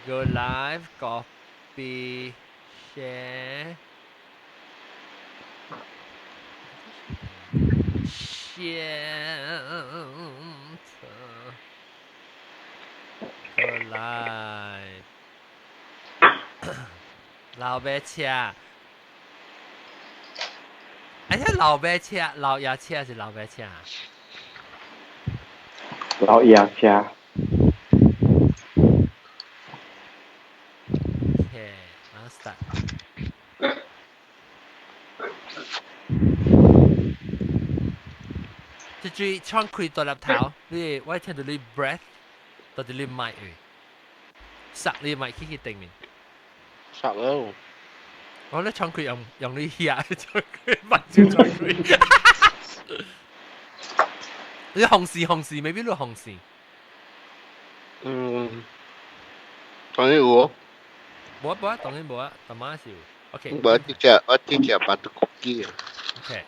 Go live, copy, share. Share. Go live. 老爸車，哎呀，老爸車，老爺車是老爸車。老爺車。 OK，然後 start。這句窗開大粒頭，你我聽到你 breath 到底你麥去，塞你麥去去頂面。塞咯。我咧窗開用用你耳，窗開麥照窗開。你紅線紅線，未必你紅線。嗯，當然有。冇啊冇啊，當然冇啊，大媽是有。OK。我直接我直接把它 cookie。 OK。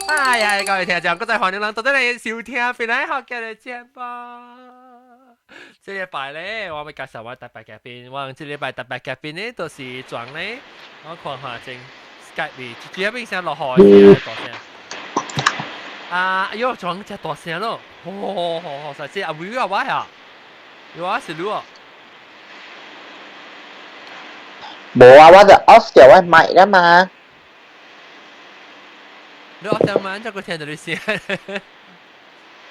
哎呀，各位聽眾，各位歡迎人到底嚟收聽邊來學嘅節目。這禮拜咧，我會介紹我特別嘉賓。我這禮拜特別嘉賓咧，就是裝咧。我看下先，Skype 裡，主要變聲落雨大聲。啊，哎喲，裝這大聲咯！好好好好，實際阿妹啊，我呀，有啊是你哦。無啊，我就 off 掉我麥啦嘛。你 off 掉麥，這個聽到你聲。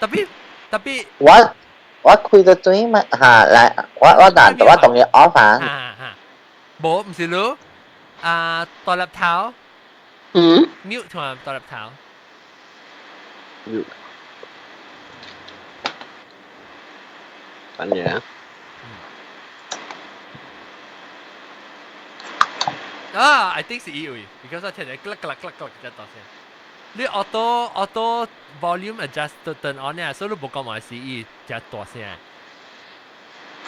特別特別。我我開到嘴嘛嚇，來我我但我同你 off 啊。嚇嚇，無唔是你啊，大粒頭。嗯。 mute 同埋大粒頭。 mute。等陣。啊，I think 是伊位，because 我聽到咯咯咯咯只大聲。你 auto auto volume adjust turn on 啊，所以你無講話是伊只大聲。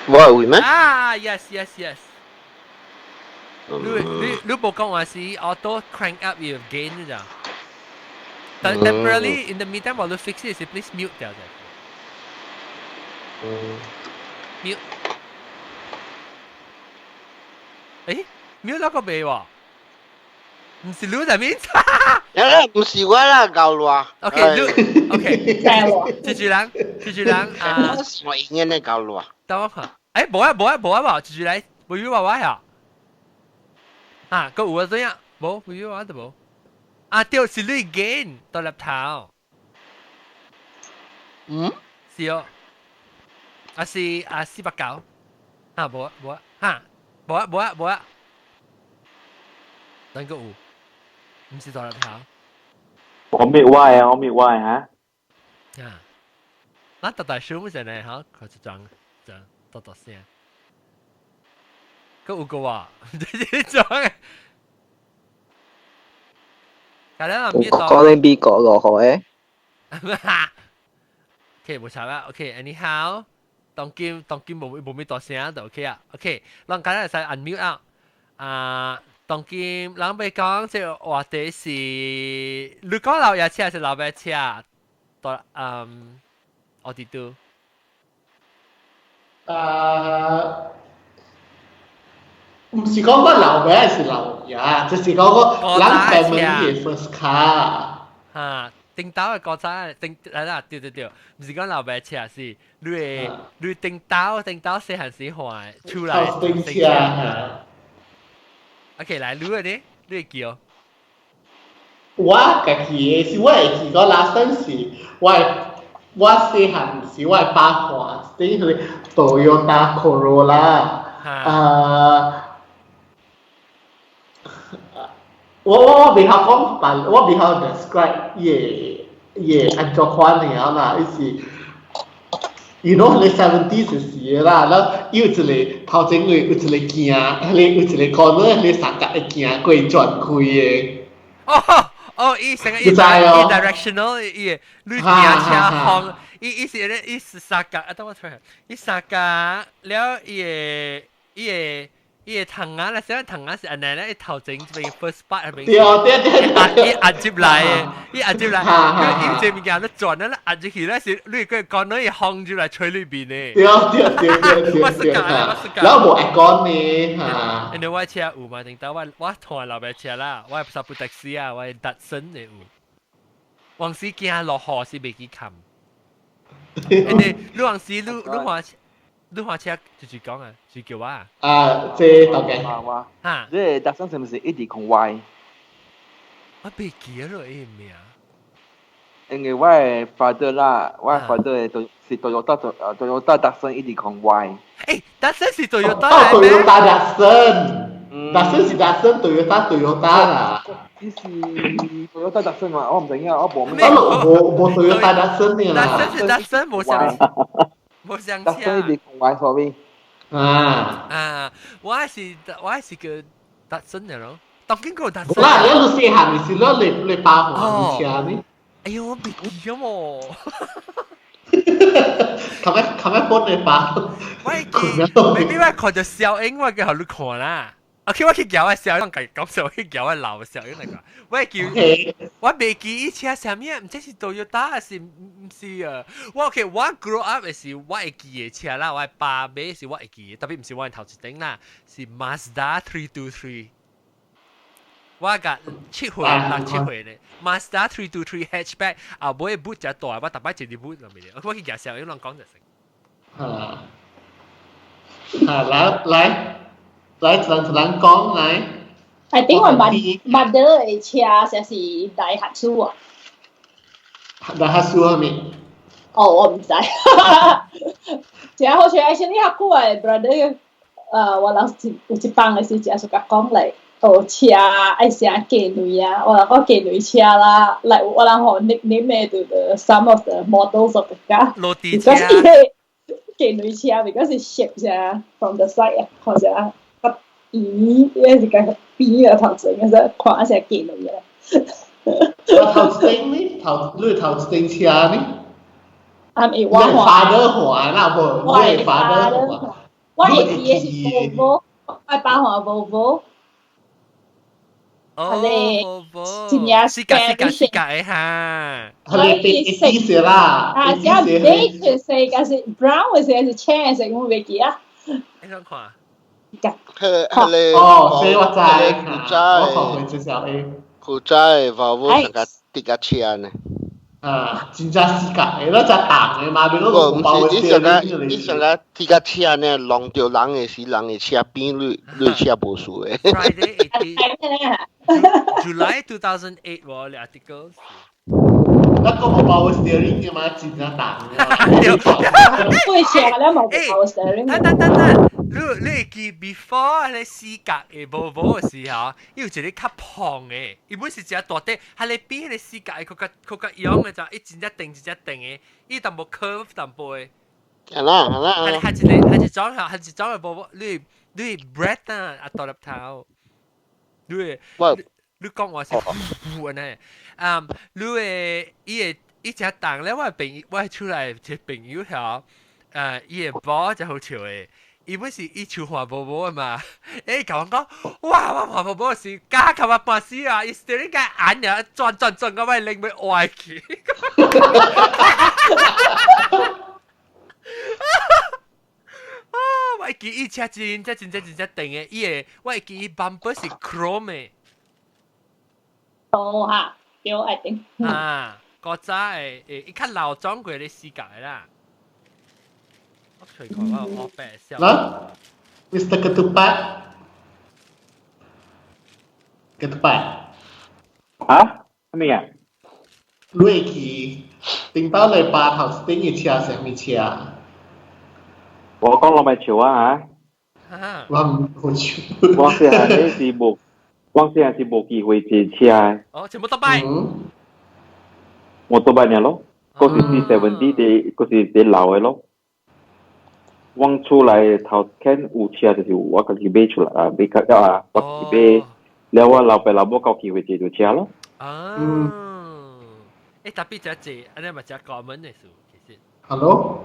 我會咩？啊，yes yes yes。你你你無講話是 auto crank up 伊 gain 咋？但 temporarily in the meantime 我都 fix 是 please mute 掉啫。嗯。 mute。誒，mute 咗個未喎？唔是你在面？誒，唔是我啦，搞亂。 OK，你 OK。這句人，這句人啊。我應該咧搞亂。等我看。誒，無啊無啊無啊無，這句來，無語娃娃呀。啊，個有啊怎樣？無，無語娃都無。啊，對，是你 gain 大粒頭。嗯？是哦。啊是啊490。啊，無啊無啊，哈，無啊無啊無啊。等個有。唔是大粒頭。我滅歪啊！我滅歪嚇。啊！咱大大小唔成呢嚇，佢就裝裝大大聲。佢有個話，唔知裝嘅。係啦，唔知講你美國落雨嘅。OK，冇錯啦。OK，anyhow，當今當今冇冇咩大聲就 OK 啊。OK，咱今日使 unmute 啊。啊。當今人欲講這個話題是，你講老爺車還是老爸車？大嗯，我哋都。啊，唔是講個老爸還是老爺，就是講個人 family 嘅 first car。嚇，頂頭嘅國產頂來啦，對對對，唔是講老爸車，是你的你頂頭頂頭細漢時換出來頂車。 OK，來，你個呢？你會記哦？我家己的是我會記，講 last time 是我我細漢時我爸換，等於 Toyota Corolla 啊，我我我袂曉講，但我袂曉 describe 伊個伊個按怎款爾啦，伊是。You know 你 70s 時啦，然後有一個頭前位有一個鏡，彼個有一個 corner，彼個三角的鏡過轉開的。哦哦，伊成個伊 directional，伊你行車方，伊伊是咧，伊是三角，啊，等我出來，伊三角了，伊個伊個伊個糖啊，啦，啥糖啊是按呢咧，伊頭前這邊 first part 係咪？對對對，按伊按入來的，伊按入來，伊這物件咧轉咧，按入去咧是，你個講到伊放入來吹裏邊的。對對對對對。我識講，我識講。然後無 aircon 呢嚇。因為我車有嘛，頂到我同老爸車啦，我係部的士啊，我係 Datsun 的有。往時驚落雨是袂記冚。因為你往時你你換車就是講啊，是叫我啊。啊，這大概。我嚇，這 Datsun 是毋是一二空 Y？我袂記得了伊名。因為我的 father 啦，我的 father 的是 Toyota Datsun 一二空 Y。欸，Datsun 是 Toyota 哦，Toyota Datsun。Datsun 是 Datsun Toyota Toyota 啦。這是 Toyota Datsun 嘛？我毋知影，我無。我無無 Toyota Datsun 呢啦。 Datsun 是 Datsun 無相。無相車。 Datsun 一二空 Y sorry。啊啊！我是叫 Datsun 的咯，當經過 Datsun。啦，你細漢是攞你你爸換車呢？哎呦，我袂記咗喎。琴日琴日幫你爸。我會記，maybe 我看著小英，我叫予你看啦。OK，我去叫我小英，講講笑，我去叫我老小英嚟講。我記，我袂記伊車啥物啊？毋知是 Toyota 還是毋是啊？我 OK，我 grow up 的是我會記的車啦，我爸買是我會記的，特別毋是我頭一頂啦，是 Mazda 323。我甲7歲6、7歲咧，Mazda 323 hatchback 後尾 boot 只大，我逐擺坐佇 boot 內面。我去舉小英攏講就成。啊，啊，來來。來，一人一人講來。 I think 我 mother 的車才是大合數啊。大合數係咪？哦，我毋知。真好笑，先你較久的 brother，我老有一放的時陣就共講來，哦，車愛寫雞卵啊，我講雞卵車啦，來我人予 nickname 的 the some of the models of the car。落地車。雞卵車，because 是 shape 啥，from the side 啊，看啥。咦，呢是個邊個頭前，個看一下雞卵啊。頭頂呢？頭你頭頂車呢？啊，咪我換。father 換啦，無你 father 換。我會記的是 Volvo，我爸換 Volvo。哦，真正四格四格四格的哈。係你白色啦。啊，這白色個是 brown 的色還是青的色，我袂記啊。你想看？彼彼个哦，這我知，古早我看過這小 A。古早的 Volvo 上個跌架車呢。啊，真正四格的，那只重的嘛，你嗰個毋是，伊上個伊上個鐵架車呢，弄著人的時，人的車邊你車無事的。 Friday 18 July 2008喎，你 article。那個無 power steering 的嘛，真正重。對。對車咧無 power steering。等等等等，你會記 before 咧四格的 Volvo 的時候，伊有一個較胖的，伊本是一隻大塊，係咧比彼个四格的閣較閣較樣的就，伊真正定一隻定的，伊淡薄 curve 淡薄的。係啦係啦。係係一個係一種係一種的 Volvo，你你 bread 啊，啊大粒頭，你你講話是呼按呢？啊，你會伊會伊隻重咧，我朋友我出來一個朋友曉，伊個某真好笑的。伊本是伊手換 Volvo 的嘛，欸，共我講，哇，我換 Volvo 時，加琴日半死啊！伊 steering 個按呀，轉轉轉到尾拎欲歪去。啊！我會記伊車真正真正真正定的，伊個我會記伊 bumper 是 chrome 的。哦哈，對，I think。啊，古早的，欸，伊較老裝過咧四格的啦。我隨看我我白笑。嗱，Mr. Ketupat。 Ketupat。啊？咩啊？你會記頂擺你爸頭頂嘅車是啥物車？我講落咪笑啊嚇！我毋好笑。我細漢咧是無，我細漢是無機會坐車。哦，全部都擺。摩托擺爾咯，嗰是 C70 啲，嗰是啲老的咯。我厝內頭間有車就是我家己買出來啊，買較啊，我家己買。了我老爸老母有機會坐著車咯。啊。欸，特別這濟，按呢嘛誠 common 的事，其實。 Hello。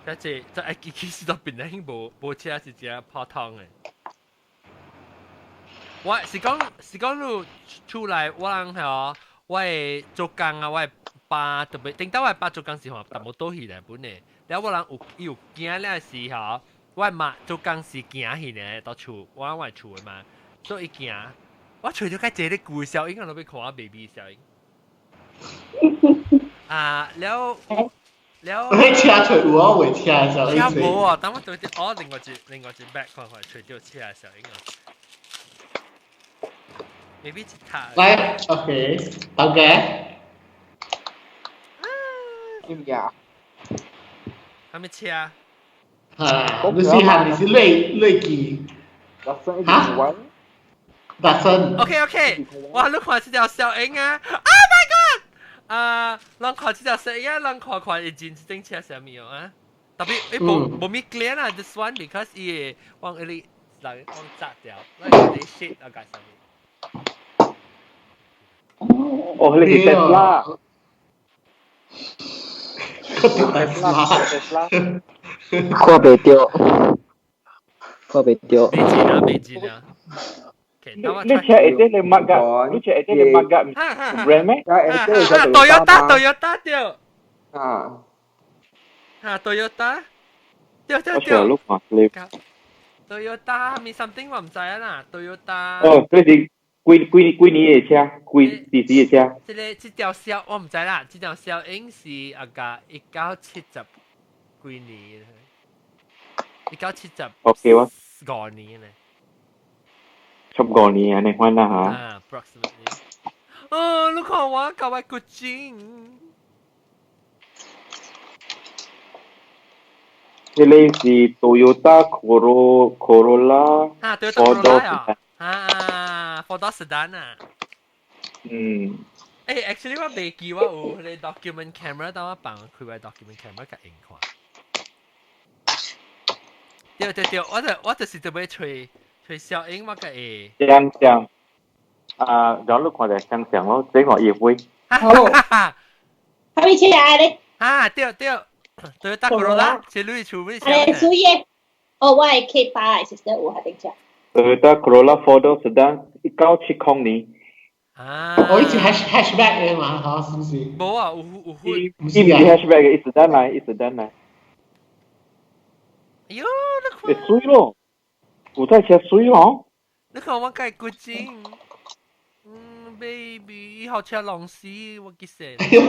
這濟，這欸其實都變來無無車是誠普通的。我是講是講你出來，我人係我會做工啊，我爸特別頂到我爸做工時候，淡薄倒去來本的。了我人有有驚了時候，我媽做工時行去呢，到厝我我厝的嘛，所以行，我揣著較濟咧舊小英，我欲看 baby 小英。啊，了了。你車揣有啊？未車小英。車無啊，等我對啲，哦，另外一 back 看看揣著車小英啊。maybe 一塔。來，OK，好嘅。知唔知啊？係咪車啊？嚇！你試下你是累累機。嚇？達生。 OK OK，哇！你看這條小英啊！Oh my god！啊，咱看這條小英啊，咱看看伊真正車啥物哦啊？特別伊無無咪 clear 啦，this one because 伊往伊裡來往炸掉，咱是 shit 啊，介啥物？哦，你是 Tesla。 Tesla。看袂著，看袂著。未錢啊，未錢啊。你車會這你麥噶？你車會這你麥噶？brand 咩？Toyota Toyota 對。啊。啊，Toyota。對對對。Toyota 咪 something 我毋知啊啦，Toyota。哦，這是幾幾幾年的車？幾幾時的車？這個這條小我毋知啦，這條小英是啊個1970幾年，1975 OK 喎。年呢。 75年按呢款啦嚇。啊，approximately。哦，你看我搞我骨精。這個是 Toyota Corolla。啊，Toyota Corolla 啊。啊，Ford Sedan 啊。嗯。誒，actually 我未記我有迄個 document camera，當我放開我 document camera 共𪜶看。對對對，我就是特別揣揣小英，我個會。像像啊，然後你看著像像咯，這個也會。好。係咪車啊？你？啊，對對，Toyota Corolla，是你厝尾。係屬於，哦，我係 K 八，其實有下定車。 Toyota Corolla Four Door Sedan，1970年。啊！我以前 hatchback 嘅嘛，嚇，是唔是？冇啊，有有有。唔是 hatchback 嘅，一 sedan 來，一 sedan 來。哎喲，你看。會水咯，有台車水咯。你看我蓋骨精，嗯，baby，以後車弄死我記死。哎喲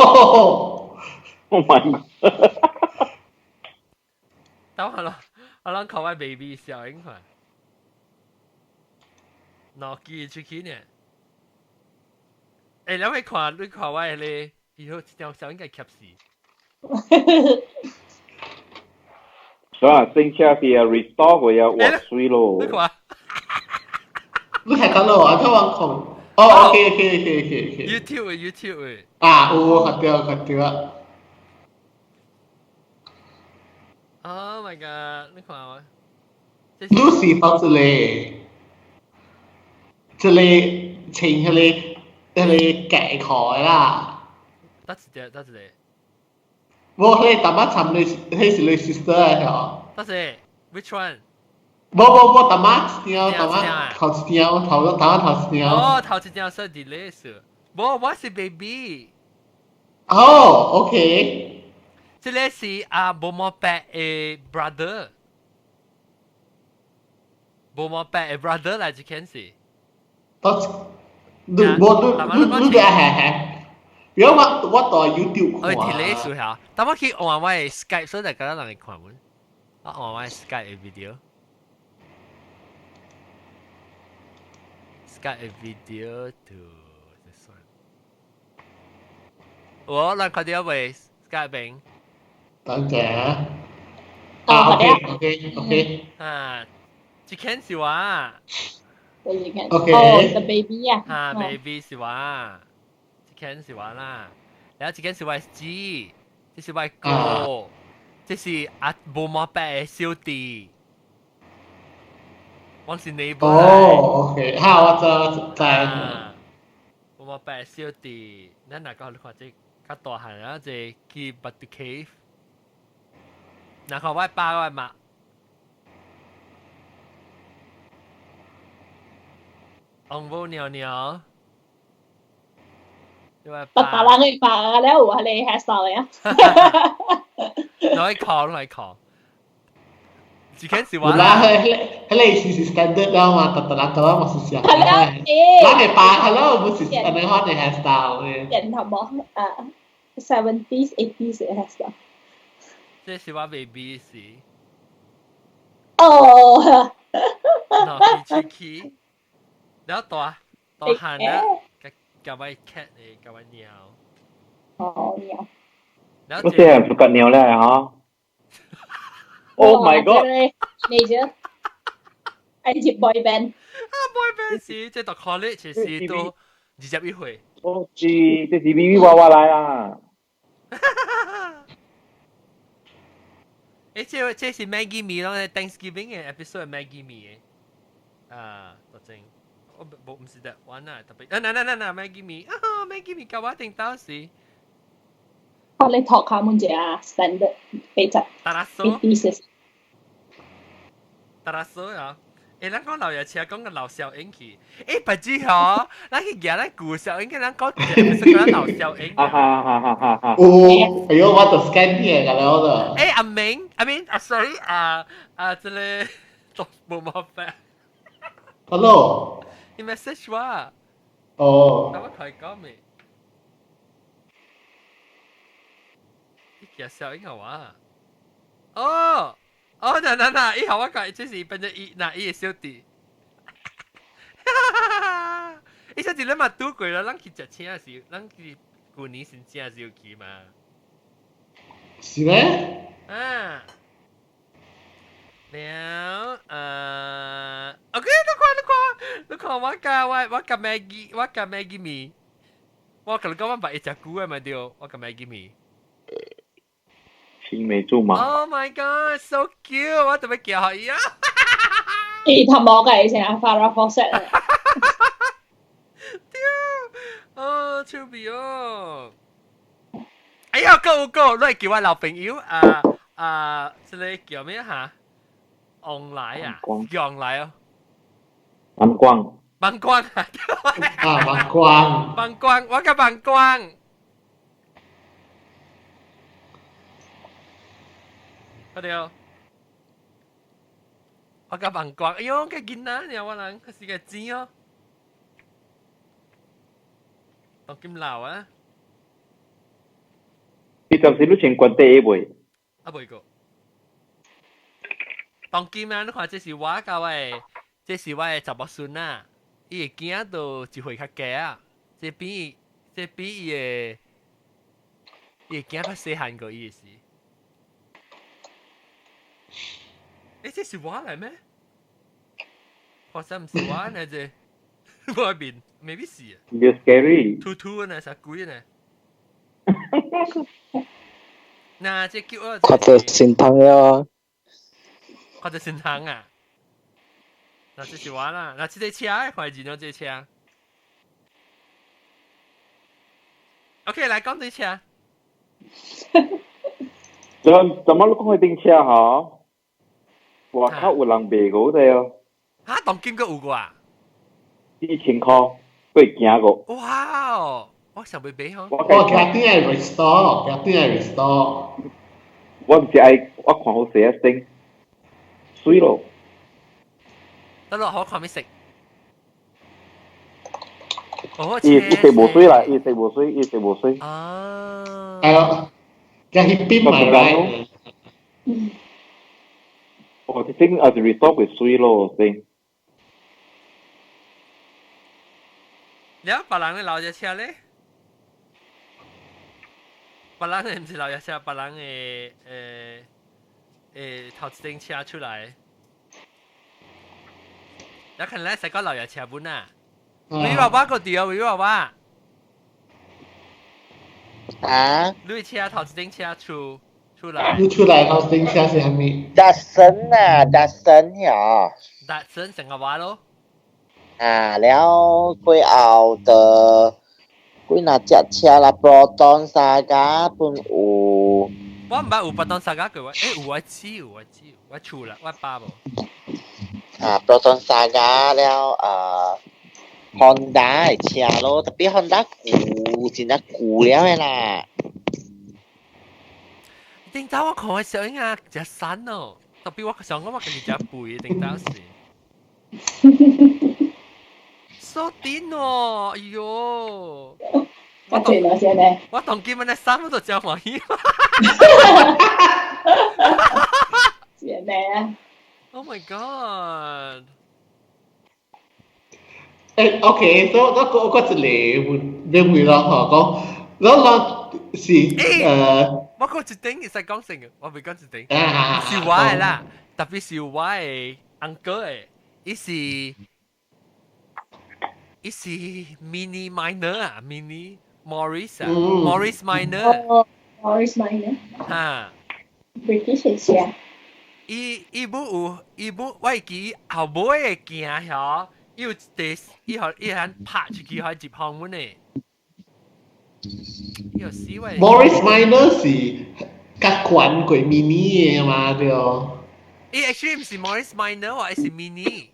！Oh my god！等下咯，我諗靠我 baby 小英看，腦記出去呢。欸，你會看，你看我迄個，以後這條小應該吸死。所以新車是啊 restore 過啊，換水咯。你看，你係講到話，聽我講。哦，OK OK OK OK OK。 YouTube YouTube。啊，有，看到看到。 Oh my god！你看我。你是放這個，這個穿迄個。迄個改開啦。得一個，得一個。無，迄個淡仔參你，彼是你 sister 的吼。得是，which one？無無無，淡仔一張，淡仔頭一張，頭淡仔頭一張。哦，頭一張說 delay 是，無，我是 baby。哦，OK。這個是阿無毛伯的 brother，無毛伯的 brother 來這件事。得。你無你你你個係係，比如我我到 YouTube 看。我睇你數下，但我去按我的 Skype，所以大家人會看阮。我按我的 Skype 的 video。Skype 的 video to this one。我咱看到未？Skype 邊。等陣。啊，OK OK OK。啊，這件是我。 OK。哦，the baby 啊。啊，baby 是我，這件是我啦。然後這件是我姊，這是我哥，這是阿無毛伯的小弟。我是 neighbor。哦，OK，好，我知知。無毛伯的小弟，咱若講你看這較大漢啊，這去 Batu Cave。若看我爸我媽。紅毛尿尿。你話白白人嘅白了有係你 hairstyle 啊？攞去 call 攞去 call。自己是話啦，彼個是 standard 了嘛，特特人個嘛是啥？係啦，咱嘅白係咯，不是安尼款嘅 hairstyle 嘅。人頭冇啊，70s 80s 嘅 hairstyle。這是我 baby 時。哦。喏，去去，然後大大漢啦，夾位 cat 嘅，夾位貓。哦，貓。然後我這係不夾貓咧嚇。Oh my god！你啫，係接 boy band。啊，boy band 是這讀 college 時都21歲。哦，是，這是咪咪娃娃來啦。這是 Maggie 米咯，Thanksgiving 嘅 episode Maggie 米嘅。啊，多正。我無唔是得玩啊，特別啊，嗱嗱嗱嗱 Maggie 米，啊 Maggie 米教我定到時。我你托下滿隻啊，standard 比較。達拉蘇。達拉蘇啊！咱講老爺車講個老小英去，白紙嗬，咱去行咱舊小英，咱講是講老小英。哈哈哈哈哈哈！哦，哎呦，我就 scan 啲個了的。阿明，阿明，啊，sorry，啊啊，這個都冇麻煩。 Hello。你 message 我。哦。我同佢講未？你行小英好啊？哦。哦，嗱嗱嗱！以後我講，這是變咗伊，嗱伊的小弟。伊小弟咱嘛拄過啦，咱去食請時，咱去舊年先正時有去嘛。是咩？啊。了，OK，你看你看，你看我甲我我甲 Maggie，我甲 Maggie 麵，我甲你講，我捌伊食久的嘛對，我甲 Maggie 麵。青梅竹馬。 Oh my god, so cute！我特別叫伊啊。頭毛嘅以前阿 Farrah Fawcett。對，哦，趣味哦。哎呀，夠夠，你叫我老朋友啊啊，這個叫咩嚇？王來啊，叫王來哦。王光。王光啊！啊，王光。王光，我叫王光。對哦，我甲王光，哎喲，個囡仔爾，我人可是個錢哦，當今老啊！你暫時你先關第一未？啊，未過。當今啊，你看這是我甲我的，這是我的查某孫啊，伊的囝都一歲較低啊，這比這比伊的伊的囝較細漢過伊的時。這是我來咩？好像毋是我呢，這我面 maybe 是。有 scary。秃秃呢，啥鬼呢？那這叫我。看到心痛了。看到心痛啊！那這是我啦，那這個車，快認咗這個車。OK，來講這車。怎怎麼你講去頂車吼？外口有人賣過的哦。哈，當今閣有過啊？4,000塊，會行過。哇哦！我想欲買吼。我家頂愛 restore，家頂愛 restore。我毋是愛，我看好勢啊先，水咯。得咯，好看咩色？哦，伊伊食無水啦，伊食無水，伊食無水。啊。係咯，家彼邊買來。哦，這先也是 restore 會水咯，先。了，別人的老爺車咧？別人的毋是老爺車，別人的頭一頂車出來。了，可能咱使講老爺車本啊。你爸爸個對，你爸爸。啊？你車頭一頂車出出來。你出來頭一頂車是啥物？達森啊，達森呀。達森成個話咯。啊，了過後就幾若隻車啦，Proton Saga 本有。我毋捌有 Proton Saga 過，有我知有我知，我厝啦，我爸無。啊，Proton Saga 了啊， Honda 的車咯，特別 Honda 舊真正舊了的啦。頂早我看嘅相啊，真散哦。特別我想講我家己真肥，頂早時。So 頂哦，哎喲！我對了先呢。我當今日衫都真歡喜。是咩啊？Oh my god！誒，OK，所以我一個會會咯，嗬，講，我是我講一頂會使講成，我未講一頂，是我的啦，特別是我的 uncle 的，伊是 Mini Minor 啊，Mini Morris 啊，Morris Minor。 Morris Minor。哈。 British 的車。伊伊母有伊母，我會記後尾的鏡嗬，伊有一塊，伊予伊通拍出去，予入房門的。伊有死我。 Morris Minor 是較懸過 Mini 的嘛，對。伊 actually 毋是 Morris Minor 喎，是 Mini。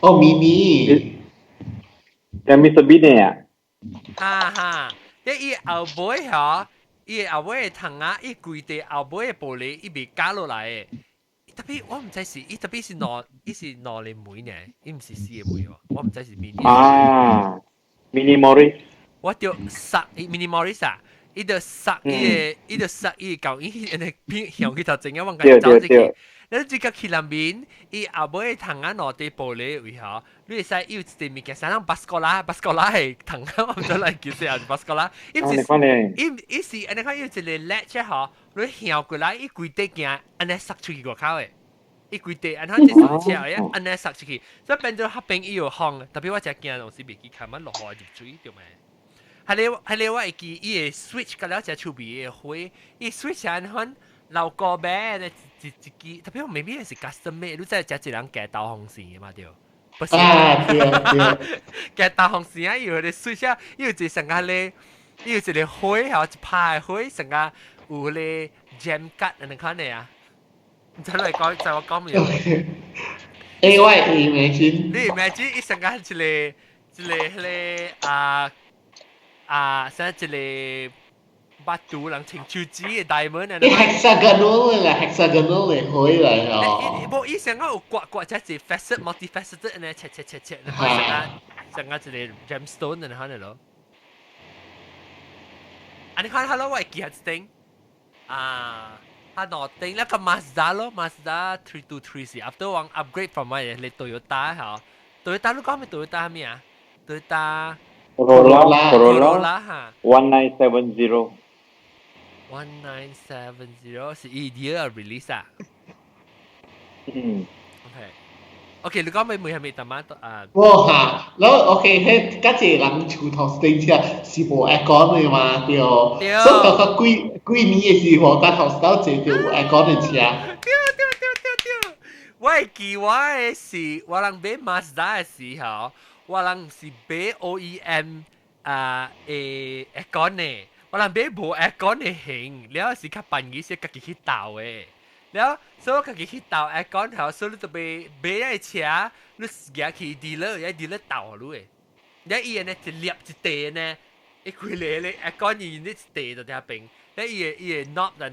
哦，Mini。有 Mr Bean 的啊？哈哈，伊後尾嗬，伊後尾的窗仔，伊規塊後尾的玻璃，伊未加落來的。特別我毋知是，伊特別是兩，伊是兩個門呢，伊毋是四個門喎，我毋知是 Mini。啊，Mini Morris。我著殺 Mini Morris 啊，伊就殺伊個，伊就殺伊個舊伊按呢變向去頭前啊，往緊走進去。你即刻去南面，伊後尾窗仔兩塊玻璃位吼，你會使伊有一塊物件，啥人巴斯哥拉，巴斯哥拉係窗仔，我毋知來叫啥，是巴斯哥拉。伊毋是，伊伊是按呢看，伊有一個 latch 吼，你向過來，伊規塊鏡按呢塞出去外口的，伊規塊按呢這雙車呀，按呢塞出去，所以變做較邊伊有風，特別我真驚攏是袂記看，乜落雨入水對咩？係咧，我會記伊個 switch 甲了真趣味的花，伊 switch 按款老高咩咧一一支，特別我 maybe 是 custom made，你知食一人夾導風扇的嘛對？不是啊，對對，夾導風扇啊，伊有個 switch 啊，伊有一個上個咧，伊有一個花吼，一拍的花上個有咧 gem cut 按呢款的啊，你知來講，知我講未？欸，我 imagine，你 imagine 伊上個一個一個彼个啊啊，啥一個巴肚人穿手指的 diamond 伊 hexagonal 啦，hexagonal 的花來哦。無，伊上個有刮刮這是 facet multi-faceted 按呢，切切切切，然後上個上個一個 gemstone 按呢款的咯。啊，你看 hello 我會記下一頂啊，啊兩頂那個 Mazda 咯，Mazda 323 是 after 我 upgrade from 我的 Toyota 吼，Toyota 你講咩 Toyota 咩啊？Toyota Corolla Corolla 哈 1970。 1970是伊 year release 啊？嗯。 OK。OK，你講咩每係咪淡仔啊？無哈，然後 OK，彼較濟人厝頭頂車是無 aircon 的嘛，對。對。所以到較幾幾年的時候，甲頭先坐著有 aircon 的車。對對對對對，我會記我的是，我人買 Mazda 的時候，我人是買 OEM 啊誒 aircon 的，我人買無 aircon 的型，了是較便宜，是家己去鬥的。了，所以我家己去鬥 aircon 後，所以你就買買那個車，你行去 dealer，遐 dealer 鬥予你的。了伊按呢一粒一塊呢，伊規个咧 aircon 伊呢一塊就佇遐邊，了伊個 knob 就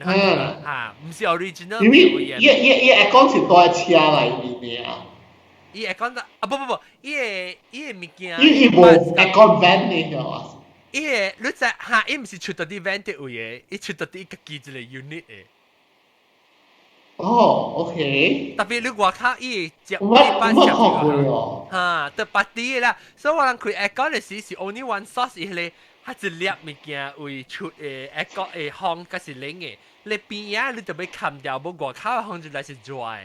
嚇，毋是 original。因為伊伊伊 aircon 是蹛佇車內面的啊。伊 aircon 啊不不不，伊個物件。伊伊無 aircon vent 的啊。伊個你知哈？伊毋是出到佇 vent 的位的，伊出到佇家己一個 unit 的。哦，OK。特別你外口伊會接我我看過哦。哈，得別啲啦，所以我人開 aircon 的時是 only one source，伊個彼一粒物件為出的 aircon 的風，閣是冷的。你邊仔你就欲冚掉，無外口的風就來是熱的。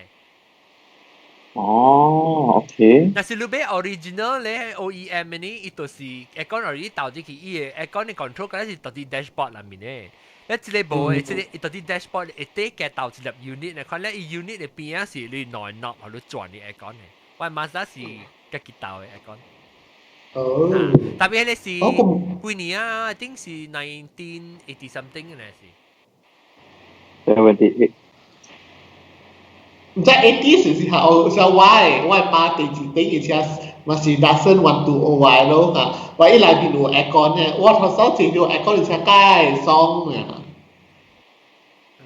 哦，OK。若是你買 original 咧 OEM 的呢，伊就是 aircon already 導進去，伊個 aircon 的 control 敢若是佇佇 dashboard 內面的。你這個無的，這個伊佇佇 dashboard 會底加導一粒 unit 的，看咧伊 unit 的邊仔是你兩 knob 予你轉的 aircon 的。我 Mazda 是家己導的 aircon。哦。特別彼個是幾年啊？I think 是 1980 something 的是。 78。毋知 80 時時候，像我的爸第一頂嘅車嘛是 Datsun 120Y 咯嚇，我一內面有 aircon 嘅，我頭先坐到 aircon 而且介爽嘅。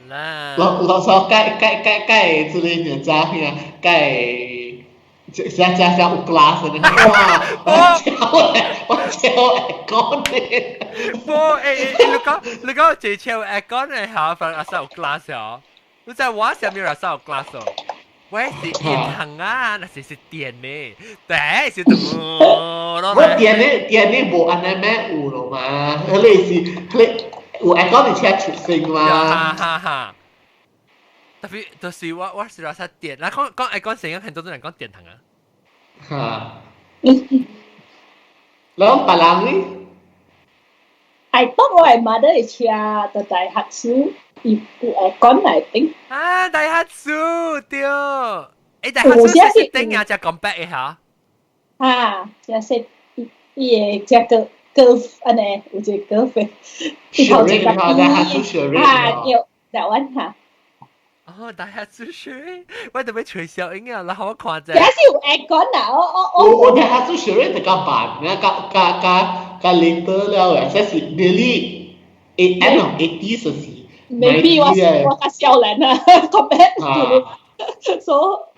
啦。老老少介介介介，這個人家遐介，這這這這有 glass 的，哇！我超 aircon 的。無你講坐車有 aircon 的嚇，反阿有 glass 哦。你知我啥物阿有 glass 哦？我是銀行啊，那是是電的，對，是動。我電的無按呢咩有咯嘛？彼個是彼有 aircon 的車出聲嘛？哈哈哈。特別就是我是話電，嗱講講 aircon 聲音，很多人講電筒啊。哈。然後別人呢？ I thought 我係 mother 的車就大客數，伊有 aircon 來頂。啊，大客數對，大客數是頂啊，只 compact 的嚇。啊，這是伊伊的這個 curve 按呢，有一個 curve 的。 Charade 哈，大客數 Charade 啊，對，台灣哈。哦，大客數 Charade，我特別吹小音啊，然後我看者。這是有 aircon 啊，我我我大客數 Charade 就較慢，較較較較 later 了嘅，這是 nearly end of 80s 時。 Maybe 我較少年啊，compare to so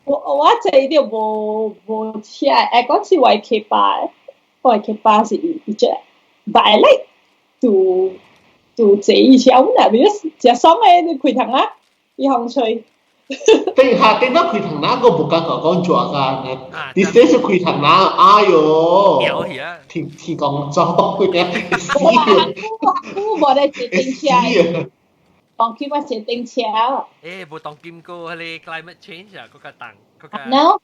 我坐著無車，aircon 是我 K8，我 K8是伊隻，but I like to 坐伊車啦，because 誠爽的，你開窗啊，伊風吹。等下等到開窗那個無感覺講熱㗎，你這是開窗那，哎喲，天天公做嘅，死啊！我無咧坐電車，當今我坐電車。無當今個彼個 climate change 啊，閣較凍，閣較。 No，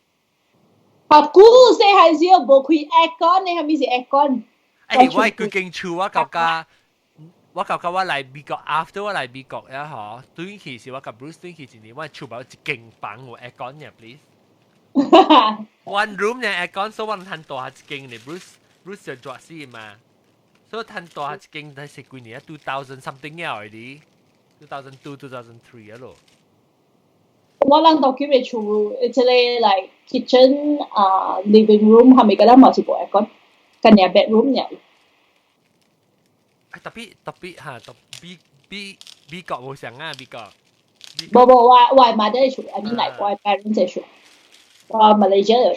學久細漢時無開 aircon 的，啥物是 aircon？我規間厝我感覺。我感覺我來美國，after 我來美國呀嗬，轉去是我佮 Bruce 轉去一年，我厝無一間房有 aircon 嘅，please。One room 呢 aircon，所以我趁大一間呢，Bruce 就熱死嘛，所以趁大一間，但是幾年啊？2000 something 了 already，2002 2003 啊咯。我人到佢嘅厝，這個 like kitchen 啊 living room 係咪覺得嘛是無 aircon？干爾 bedroom 爾。特別特別嚇，特別美美國無相啊，美國。無無，我媽佇厝，I mean like 我 parents 佇厝，我 Malaysia 的，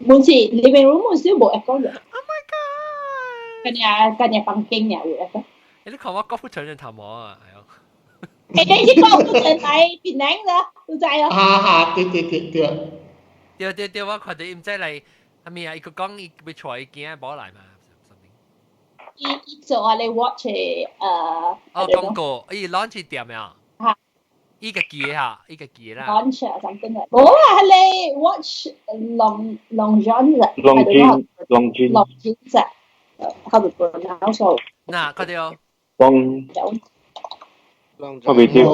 阮是 living room 阮是無 aircon 的。 Oh my god！干爾干爾房間爾有 aircon。你看我郭富城人頭毛啊！哎喲。你是郭富城來檳城的，你知哦？哈哈，對對對對。對對對，我看到伊毋知來，啥物啊？伊閣講伊欲帶伊囝某來嘛？伊伊做我咧 watch 哦廣告，伊 launch 店啊？嚇！伊家己的嚇，伊家己的啦。 launch 啊，something 啊，無啊，彼個 watch Long Longines 啊 Longines Longines Longines 啊，how to pronounce？嗱，看到。 Long 我未知。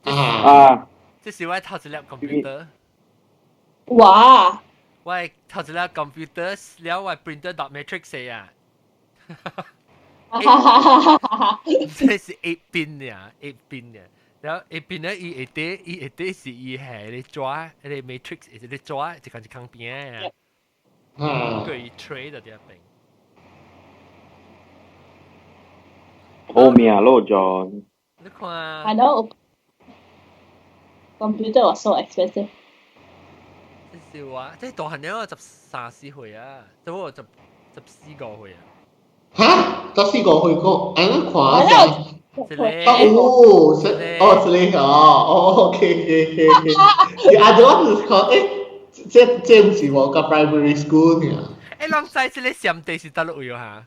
啊！這是我頭一粒 computer。哇！我頭一粒 computer 了，我 printer dot matrix 啊。這是8 pin 呀，8 pin 呀。然後8 pin 咧，伊下底伊下底是伊係咧紙，彼個 matrix 是咧紙，一間一空邊啊。個伊 tray 就佇邊。好命咯，John。你看。 I know. Computer was so expensive. 這是我，這大漢了13、14歲啊，這我14、15歲啊。哈？14、15歲個，按呢看下。哦，是哦，這個哦，哦，OK，OK，OK。你阿多是講，這毋是我個 primary school 呢？攏知這個閃地是佗落位哈？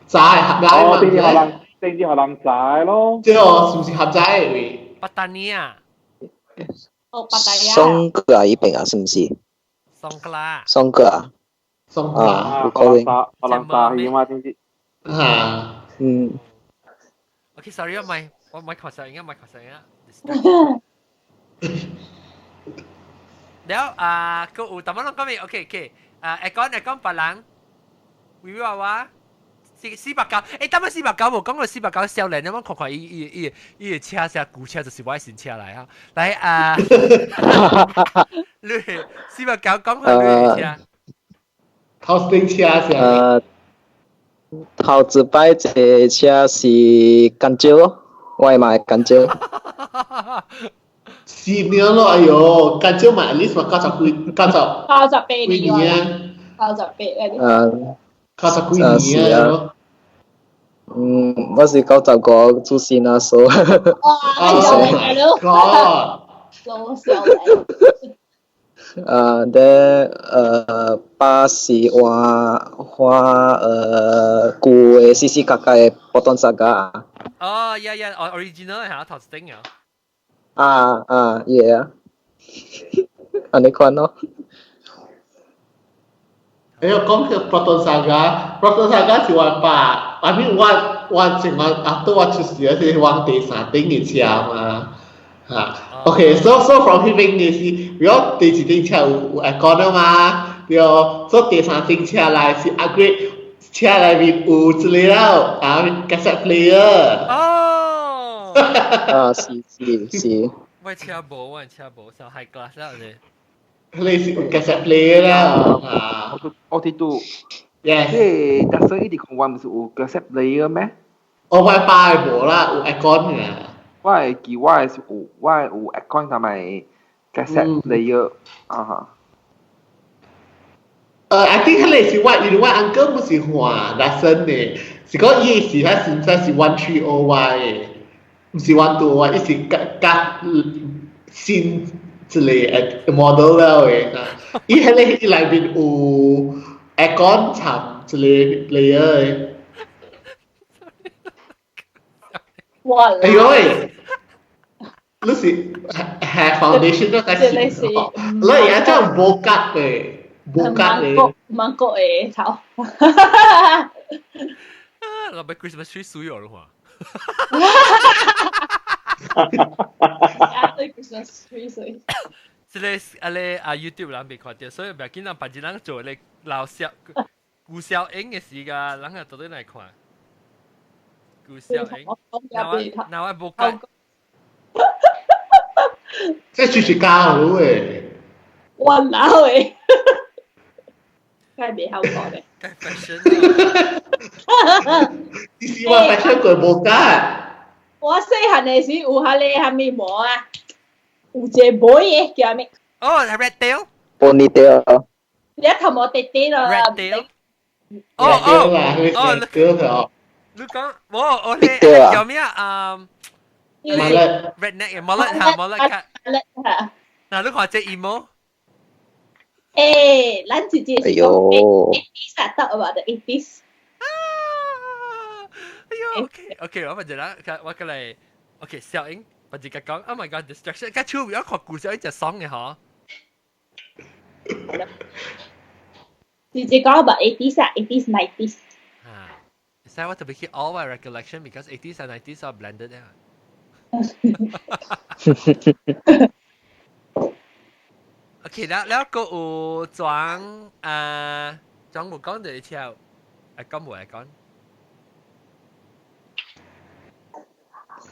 知合在嘛？哦，政治學人，政治學人知咯。這個是毋是合在的位？八達尼啊。哦，八達尼。松哥啊，依邊啊，是毋是？松哥啦。松哥啊。松哥啊，有可能。學人炸去嘛，政治。啊。嗯。 OK，sorry，我唔係確實，應該唔係確實啊。了啊，個有淡薄攏講未？OK，OK，啊，會講會講別人，威威娃娃， 489，等下489無講過489少年，你我看看伊伊伊伊的車是舊車，就是我的新車來啊！來啊，你四百九講下你的車。頭先車是？頭一擺坐車是甘蕉咯，我嘛會甘蕉。是了咯，哎喲，甘蕉嘛，at least 嘛九十幾，九十 98年啊，98啊。九十幾年啊。嗯，我是95出生啊，所以。哇！少年咯。老少年。咧巴士換換舊的四四角角的 Proton Saga。哦，yeah，original 嚇，頭先啊。啊啊，yeah，按呢款咯。哎喲，講起 Proton Saga，Proton Saga 是我爸，I mean 我我前我阿都我出世嗰時玩第三頂嘅車嘛，嚇。OK，so from 彼邊嘅是，如果第一頂車有有 aircon 啊嘛，對，所以第三頂車來是 upgrade 車內面有一個了，啊，cassette player。哦。啊，是是是。我車無，我車無，上 high class 啦你。你是有 cassette player 啦，啊。我哋都，yes。即係特首一直講話唔是有 cassette player 咩？我爸無啦，有 aircon 嘅。我係記我係是有，我係有 aircon 同埋 cassette player 啊哈。I think 彼個是我，因為我 uncle 不是換 Datsun 的，是講伊是彼現在是 1301 的，毋是 1201，伊是較較新一個 model 了的。伊彼個伊內面有 aircon 插一個 player 的。哇！哎呦喂！你是係 foundation 都開始，你而家真係無格的。無格的。芒果的頭。老闆 Christmas tree 水咗啦嘛？啊，對 Christmas tree 水。這個啊咧啊 YouTube 人未看到，所以唔要緊，人別人做咧老笑古小英嘅時間，人係到底來看。古小英，那我無格。這就是教嘅。我老誒。梗係未考過嘅。梗係 fashion。你是話 fashion 過無格？我細漢的時有彼个蝦米毛啊？有一個尾的叫啥物？哦，係 red tail。 Ponytail。你頭毛短短咯。 Red tail。哦哦哦，你講，我我你叫咩啊？ Mullet。 Redneck 嘅 mullet 嚇，mullet cut。 mullet 嚇。嗱，你看這 emo。咱直接是講 80s 啊，得嘛？的 80s。哎呦，OK OK，我問一啦，我過來，OK，小英，我直接講，Oh my God，distraction，個手我看故事一隻爽嘅嗬。直接講吧，80s 啊，80s 90s。啊，所以我特別去 all my recollection because 80s and 90s are blended 啊。OK，แล้วแล้ว個有裝啊，裝無講就車，啊講無來講。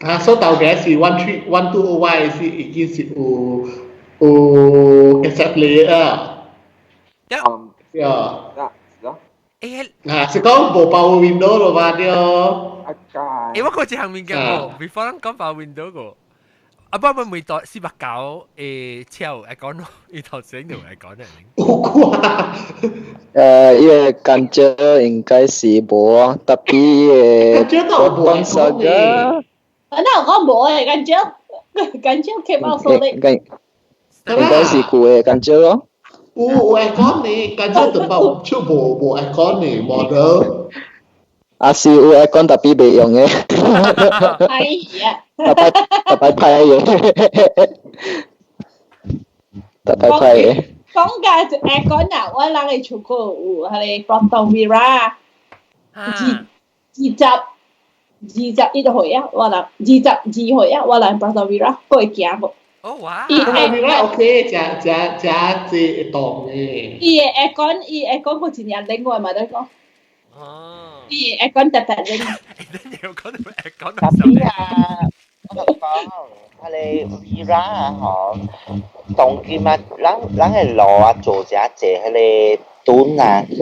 啊，所以頭家是 1312 Y 是已經是有有 cassette player 啊。對。對。啊，是咯。欸，啊，是講無 power window 咯嘛對。欸，我講一項物件哦，before 咱講 power window 個。啊，不過每代490車有會講咯，伊頭先就會講咧。有掛。伊個甘蕉應該是無，特別伊個 Proton Saga。啊，那有講無誒，甘蕉，甘蕉 came out so late。應該是舊的甘蕉咯。有有會講呢，甘蕉就包出無無會講呢 model。啊是有 aircon 特別袂用的。哎呀！特別特別歹的，特別歹的。講價就 aircon 啊，我人會出過有彼個 Proton Wira，21歲啊，我人22歲啊，我人 Proton Wira 閣會行無？哦哇！Proton Wira OK，誠誠誠濟會動的。伊的 aircon，伊 aircon 閣真正冷，我嘛咧講。哦。伊 aircon 特特整。你又講到 aircon。特別啊，我講，彼个 Wira 啊吼，當今啊，咱咱个路啊做遮濟彼个墩啊，你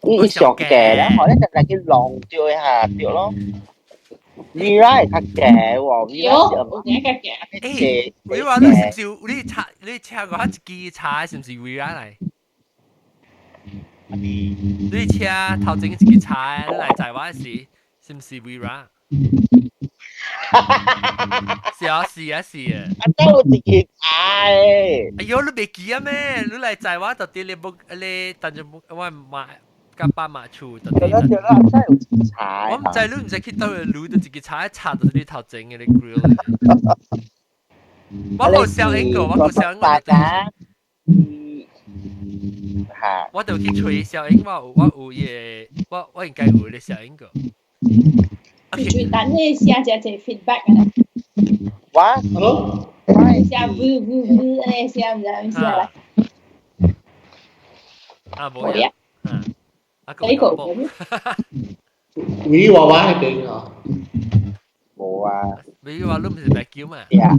伊伊上低咧，吼，你就來去弄著一下對咯。Wira 會較低喎，Wira 是有點較低。欸，Wira 你是唔是你車你車過一支車是毋是 Wira 來？你車頭前一支車來載我時，是毋是 Wira？是啊是啊是啊！啊，都有一支車誒！哎喲，你袂記啊咩？你來載我就佇你木你等陣木我買甲爸媽厝。對啦對啦，真係有一支車。我毋知你毋知去佗位擼到一支車插到你頭前的你 grill。我無相應過，我無相應過。大家，嚇！我就去揣小英，我有我有伊個，我我應該有咧小英過。最等你寫只只 feedback 啊！我，hello，寫呜呜呜，安尼寫毋知咩寫啦。啊，無呀。啊，呢個你娃娃喺邊啊？無啊。你話你唔是白叫嘛？對啊。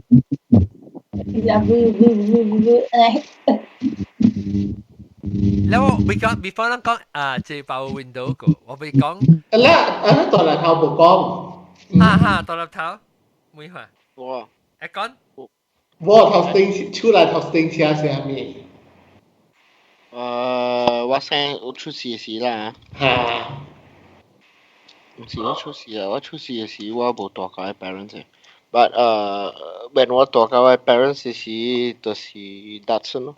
寫呜呜呜呜，安尼。แล้ว我未講，before 咱講啊，這包 window 個，我未講。啦，啊，大粒頭無講。哈哈，大粒頭，每款。我。會講。我頭先出來頭先車是啥物？我先我出事時啦。嚇！毋是我出事啊！我出事的時我無蹛佮我 parents 的，but when 我蹛佮我 parents 時，就是 Datsun 咯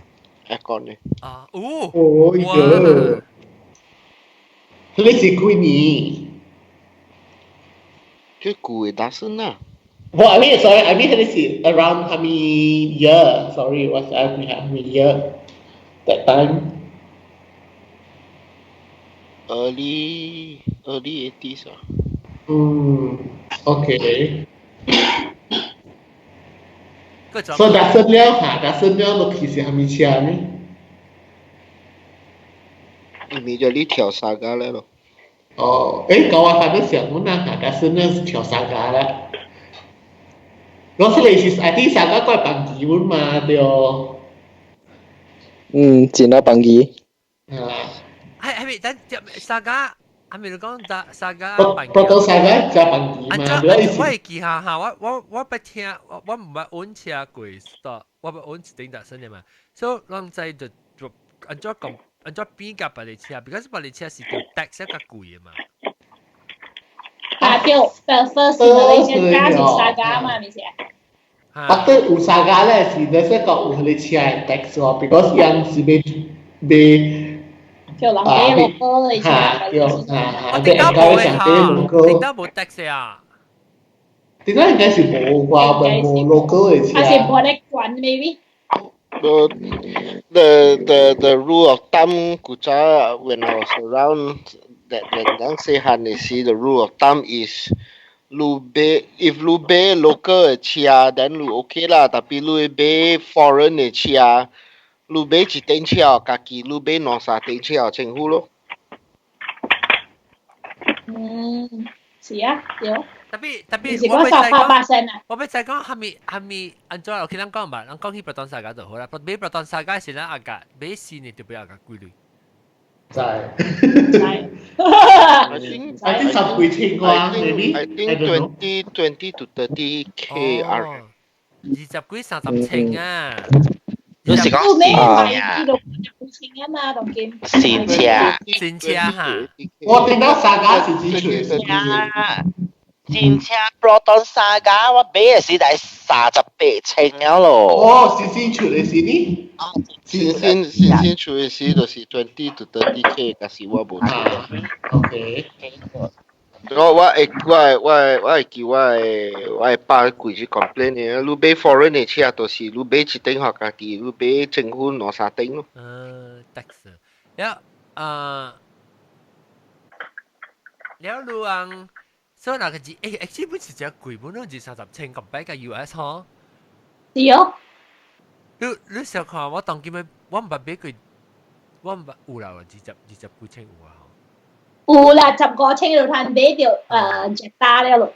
，aircon 的。啊，哦。哦喲！你是幾年？最舊的 Datsun 啊。 Well, I mean, sorry, I mean, 你是 around how many year? Sorry, what's how many year that time? Early 80s 啊。嗯，OK。所以 Datsun 了嚇，Datsun 了落去是蝦米車呢？ Immediately 跳 Saga 咧咯。哦，誒，舊我反正想問啊，嚇，Datsun 了是跳 Saga 咧。我是你是 I think Saga 過放機嘛，對。嗯，真啊放機。啊。係係咪？等 Saga 係咪你講 Saga？ Proton Saga 加放機嘛？我會記下下，我我我捌聽，我我毋捌揾車過，我捌揾一頂 Datsun 的嘛。所以咱知就就按怎講，按怎比較別个車，because 別个車是條 tax 較貴的嘛。啊對，first 你加是 Saga 嘛，咪是啊？啊對，有 Saga 咧是你說講有彼个車的 tax 哦，because 伊是買買。叫人買 local 的車。對，啊，我頂到無的哈，頂到無 tax 啊。頂到應該是無啩，無 local 的車。還是無咧管 maybe？ The rule of thumb 古早 when I was around that when 咱細漢的時，the rule of thumb is 你買 if 你買 local 的車，then 你 OK 啦。tapi 你買 foreign 的車，你買一頂車家己，你買兩三頂車政府咯。嗯，是啊，對。 tapi tapi 我要再講，我欲再講，蝦米蝦米按怎？OK，咱講吧，咱講起 Proton Saga 就好啦。買 Proton Saga 是咱阿家買新的就欲愛幾鐳。知。知。 I think I think 十幾千啩，maybe。 I think 20 to 30 K R。二十幾三十千啊！你是講咩？買幾多幾千啊嘛，當今。新車。新車哈。我聽到 Saga 是幾錢？新車 Proton Saga 我買的時才38千了咯。哦，是新出的是呢？新新新新出的時就是 20 to 30 K，但是我無出。 OK。我我會我會我會我會記我的我的爸規日 complain 的，你買 foreign 的車就是你買一頂予家己，你買政府兩三頂咯。嗯，tax。了啊，了你翁，所以那個字，欸，actually 本是真貴，本來二三十千咁擺個 US 嗬。是哦。你你想看我當今我毋捌買過，我毋捌有啦，二十二十幾千有啊。有啦，15千就通買著Jetta 了咯，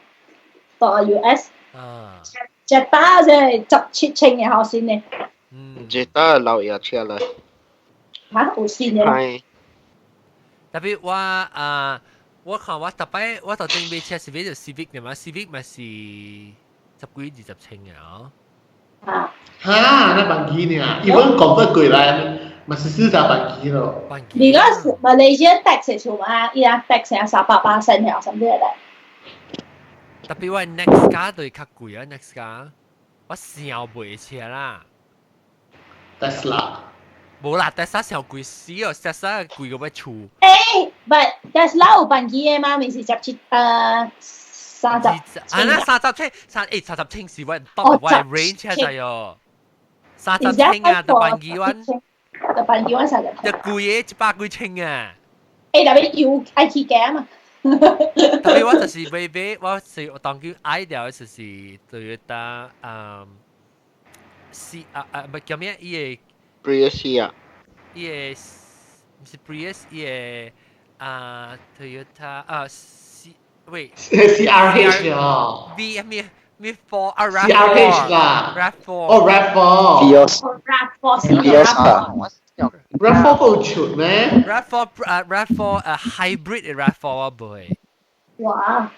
到 US。啊。 Jetta 就係17千嘅好先呢。嗯。 Jetta 老爺車啦。嚇，有新嘅。係。 Tapi 我啊，我看我特擺我頭先買車是買著 Civic 嘅嘛，Civic 咪是十幾20千嘅哦。啊。哈，那萬幾呢？even 講得過來，嘛是40萬幾咯。 Because Malaysia tax 係數嘛，伊家 tax 成300%了，什麼嚟？ Tapi 我 next 架對較貴啊，next 架我想買車啦。 Tesla。無啦，Tesla 上貴死哦，Tesla 貴過欲厝。誒，but Tesla 有辦機嘅嘛？咪是1730。啊，那30千，30千是我 top 我 range 係哦。30千啊，就辦機阮。就辦機阮30。就貴嘅100幾千啊。誒，特別油愛起價嘛。特別我就是買買，我是我當叫愛掉就是 Toyota 嗯 C 啊啊，唔係叫咩？伊個 Prius 啊。伊個唔是 Prius，伊個啊 Toyota 啊 C 喂 CRH 啊。 V 咩咩 Four 啊 CRH 啦。 RAV4。哦 RAV4。 Vios。 RAV4。 Vios 啊。 RAV4 夠出咩？RAV4 啊 RAV4 啊 hybrid 嘅 RAV4 啊妹。哇！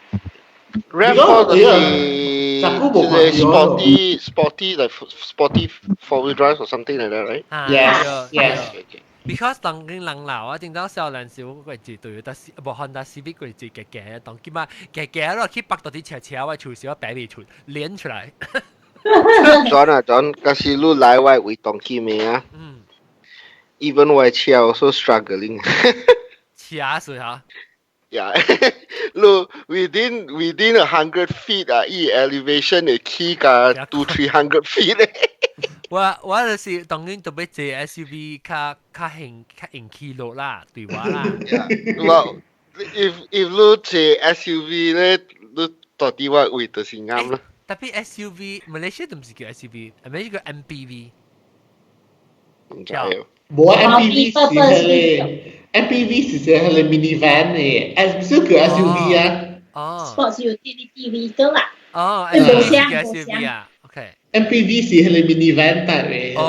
RAV4 就是就是 sporty sporty like sporty four wheel drive or something like that, right? Yes, yes. Because 當今人老啊，頂到少年時我個字對得無 Honda Civic 個字嘅嘅，當今嘛嘅嘅咯，去北到啲車車我厝時我擺未出，連出來。 John 啊 John，假使你來我為當今咩啊？嗯。 Even 我車 also struggling。車水嚇。 Yeah，你 within 100 feet 啊，伊 elevation 會起甲 two three hundred feet 咧。我就是當然特別坐 SUV 較較輕較用起落啦，對我啦。我 if 你坐 SUV 咧，你到底我位就是啱啦。 Tapi SUV Malaysia 都唔是叫 SUV，係咪叫 MPV？唔知哦。無 MPV 是迄個 MPV 是隻迄個 minivan 嘅，S 少叫 SUV 啊。哦。 Sports utility vehicle 啦。哦，SUV 叫 SUV 啊，OK。 MPV 是迄個 minivan type 嘅，哦。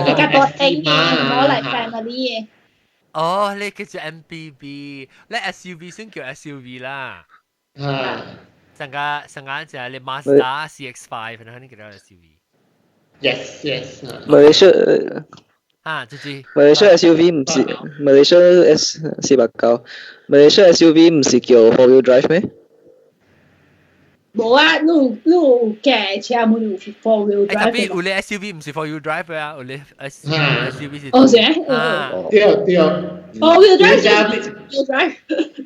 比較多丁嘅，more like family 嘅。哦，你叫做 MPV，你 SUV 先叫 SUV 啦。啊。上個上個就係你 Mazda CX-5，然後你叫做 SUV。 Yes. Malaysia 啊，就是 Malaysia SUV 唔是 Malaysia S 489，Malaysia SUV 唔是叫 four wheel drive 咩？無啊，你你有駕車冇有 four wheel drive。 Tapi 有咧 SUV 唔是 four wheel drive 啊，有咧 SUV 是。哦，是啊。對對。 Four wheel drive wheel drive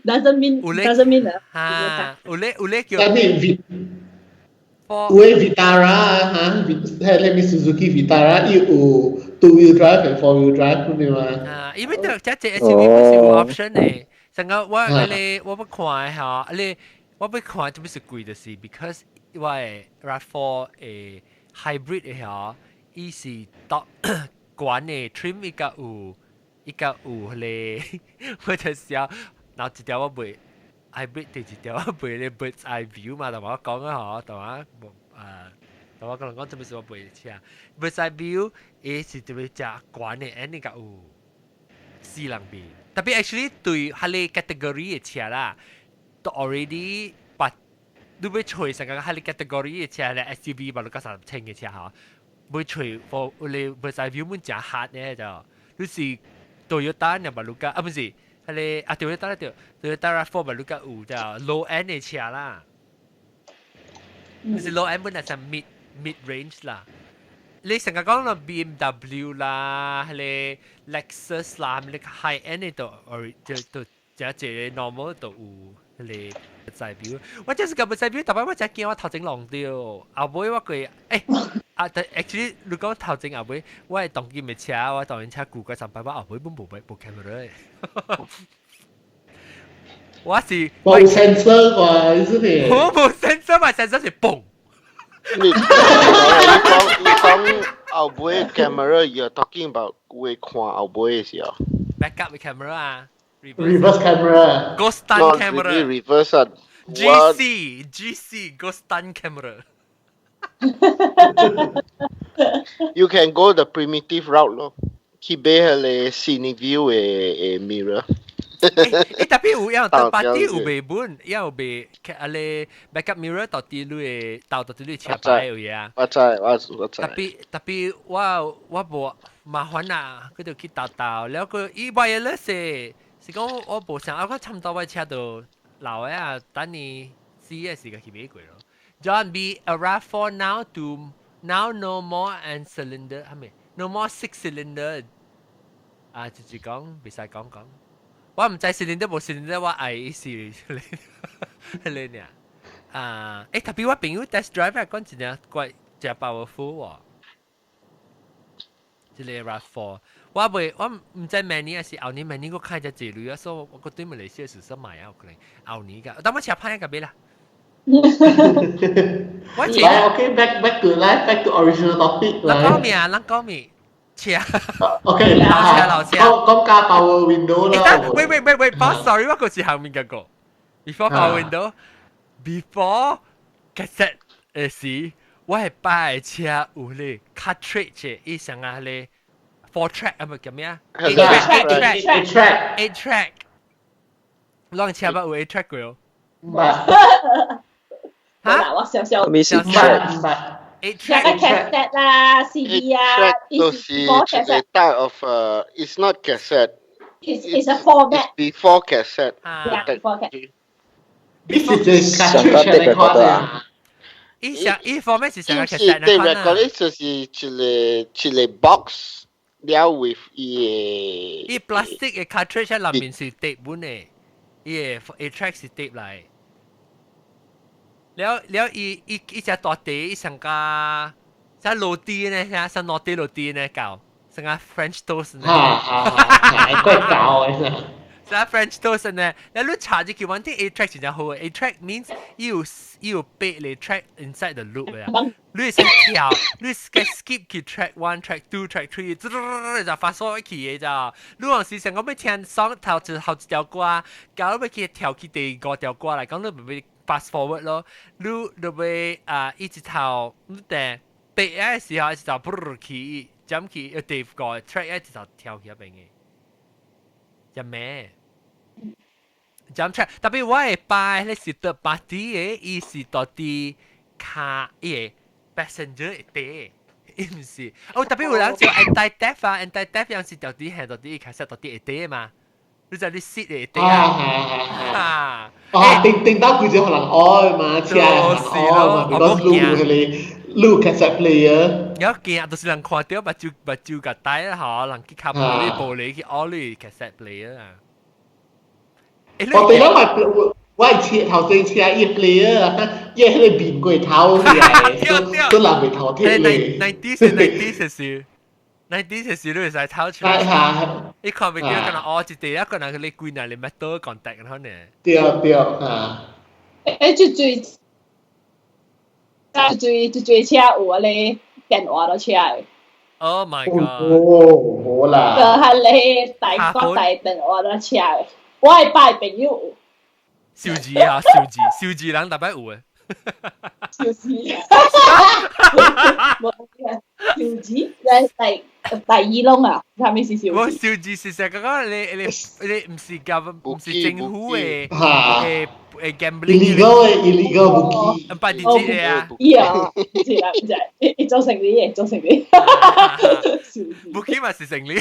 doesn't mean 啊，有咧有咧叫。但係 V 有嘅 Vitara 嚇，係你咪 Suzuki Vitara 伊有 two wheel drive 同 four wheel drive 咁嘛。啊，因為這這這 SUV 不是有 option 嘅，成個我你我不看嚇，你我不看做咩是貴就是，because 我的 RAV4 的 hybrid 的嚇，伊是 top 懸的 trim 伊個有伊個有迄個，我就想，然後一條我買 hybrid 第一條我買咧 bird's eye view 嘛，同我講啊嗬，同我啊，同我講講做咩是我買車，bird's eye view 伊是特別誠懸的，and 伊個有四人邊，Tapi actually 對彼個 category 的車啦，都 already 把你欲揣成個彼個 category 的車咧 SUV 嘛，你較30千的車吼，欲揣 for 你 bird's eye view 滿誠 hard 咧就，你是 Toyota 呢嘛，你甲啊不是，彼個啊 Toyota 對 Toyota RAV4 嘛，你甲有就 low end 的車啦，就是 low end 本來是 mid range 啦。你成日講啦 BMW 啦，彼個 Lexus 啦，你 high end 的都，or 就就這這個 normal 都有彼個 bird's eye view。我就是個 bird's eye view，特別我真驚我頭前弄著，後尾我過誒啊，但 actually 你講頭前後尾，我係當今的車，我當今車舊過三擺，我後尾本無無 camera 我是冇 sensor 啩，意思係？我冇 sensor 嘛，sensor 是嘣。你講你講後尾 camera，you're talking about 會看後尾的時候。 Backup 嘅 camera 啊。Reverse camera。 Ghost stunt camera。 Reverse 啊。 GC GC ghost stunt camera。 You can go the primitive route 咯，去買彼个 CineView 的 mirror。欸，特別有樣特別啲有賣本，有賣啊咧 backup mirror 到底你的到到底你車牌有嘢啊？我知，我知。特別特別我無麻煩啊，佢就去鬥鬥，了佢伊 wireless 是講我無想，我差唔多我車就老的啊，等你 CES 個去買過咯。John B a RAV4 now to now no more and cylinder 係咪？No more six cylinder 啊，就是講袂使講講。我毋知 cylinder 無 cylinder，我愛是迄個爾。啊，欸，特別我朋友 test drive 講真正怪真 powerful 喎。這个 RAV4，我袂我毋知明年還是後年，明年我開只濟鐳啊，所以我覺得馬來西亞是想買啊，有可能後年㗎。等我車歹個買啦。我來，OK，back to 來，back to original topic 來。咱講咩啊？咱講咩？車。 OK，老車老車。講講加 power window 啦。喂喂喂喂，sorry，我個是後面嗰個。Before power window，before cassette 的時，我係擺車有咧 cartridge，伊上啊咧 four track 啊，唔叫咩啊？Eight track，eight track，eight track。攏車捌有 eight track 過？唔捌。嚇！我少少。咩是 track？ Eight track cassette 啦，CD 啊，就是一個 type of it's not cassette。 It's a format. Before cassette. Yeah, before cassette. 你是這 cartridge 嚟看啊？伊上伊 format 是上個 cassette 對 record 就是一个一个 box 了 with 伊伊 plastic 的 cartridge 喺內面是 tape 本的，伊个 eight track 是 tape 來。了了，伊伊伊隻大地，伊上個像落地呢，像像落地落地呢，搞像個 French toast 呢。哈哈，怪搞的。像 French toast 呢，你你查入去，one thing eight track 真正好，eight track means 有八个 track inside the loop 啊。你是跳，你是 skip 去 track one、track two、track three，就發數去的咋。你有時想講欲聽 song 頭一頭一條歌，搞欲去跳去第五條歌來講，你袂 fast forward 咯，你就會啊一直頭，你等八的時候一直頭噗去，針去第五個 track 一直頭跳去嗰邊嘅，就咩？jump track，特別我會擺咧是 third party 的，伊是到底卡伊個 passenger 會底，伊毋是。哦，特別有人做 anti theft 啊，anti theft 有時到底係到底開始到底會底嘛。你知你 seat 會底啊？啊，啊，頂頂到規隻可能愛嘛，車愛嘛，because 路彼个路 cassette player。有驚，就是人看到目睭目睭共戴啦，吼，人去敲玻璃玻璃去挖你 cassette player 啊。我對啦，我我係車頭先車伊 player 啊，伊彼个面過頭起來，都人袂頭鐵咧。 90s 是 90s 時你會使偷出來。你看袂到，可能哦一地一個人你幾年你 metal contact 可能。對對啊。欸，最最最最最車有啊咧電話都車的。 Oh my god！哦，無啦。就係咧大國大電話都車的。我係拜朋友。小字啊，小字，小字人特別有嘅。小字，冇嘅，小字，第第二窿啊，係咪是小字？我小字是成個講你你你毋是夾，毋是政府的的的 gambling。 illegal 的 illegal bookie。唔係電子的啊。伊啊，唔知啦，唔知，伊做生意的，做生意。 bookie 嘛是生意。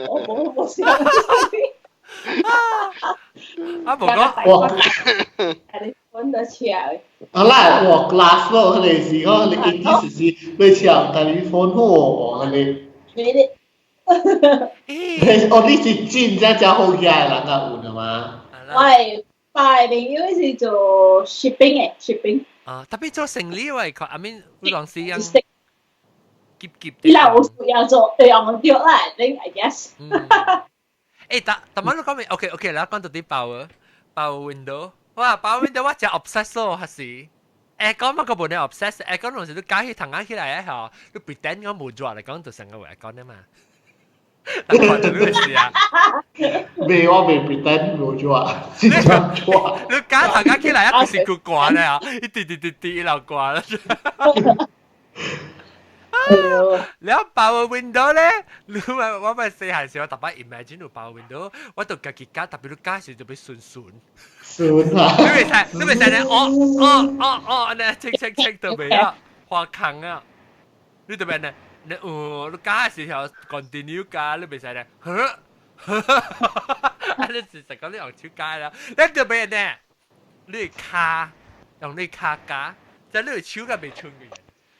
我冇冇試。啊，無講我，揾得車。好啦，我 glass 咯，佢哋是講你 eighty 時你車 telephone 好，佢哋。你哋。哦，你是真正真好起來人家有的嘛？我係拜朋友是做 shipping 的 shipping。啊，特別做生理我係看，I mean 有當時樣。急急。伊人有需要做，用著啦，I guess。欸，但但我你講明，OK OK，啦，講到啲 power window，哇，power window 我真 obsess 咯，還是？欸，講乜個無呢 obsess？欸，講有時你加起藤起來啊，吼，你 pretend 講無做嚟講，就成個話講啊嘛。人看到你會是啊。未我未 pretend 無做啊，真正做。你加頭家起來一個是佢掛咧啊，一滴滴滴滴一路掛啦。你 power window 咧，你咪我咪細漢時我特別 imagine 到 power window，我就家己加，特別你加時就俾順順。順啊！你未使，你未使咧，哦哦哦哦，你清清清到未啊？花坑啊！你特別呢？你哦，你加時候 continue 加，你未使咧，呵呵，啊！你事實講你用手加啦，你特別呢？你卡用你卡加，就你手甲未穿嘅。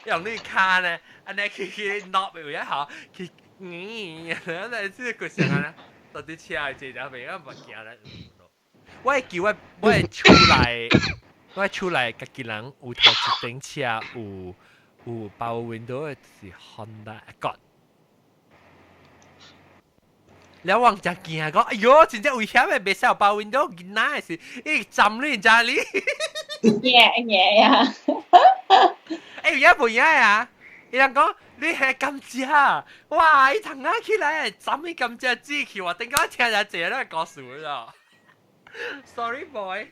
用你卡呢，按呢去去 knob 有一下，去嗯，那這個想啊，到底車這條未啊唔行啦。我會記我我會厝內，我厝內家己人有頭一頂車有有 power window 的是 Honda Accord。了我真驚講，哎喲，真正危險的，袂使有 power window，囡仔的是，伊浸你知你。驚驚呀！欸，有影無影啊？伊人講你係甘蔗，哇！伊糖仔起來，浸伊甘蔗汁去，我頂講聽下這個故事啦。Sorry boy。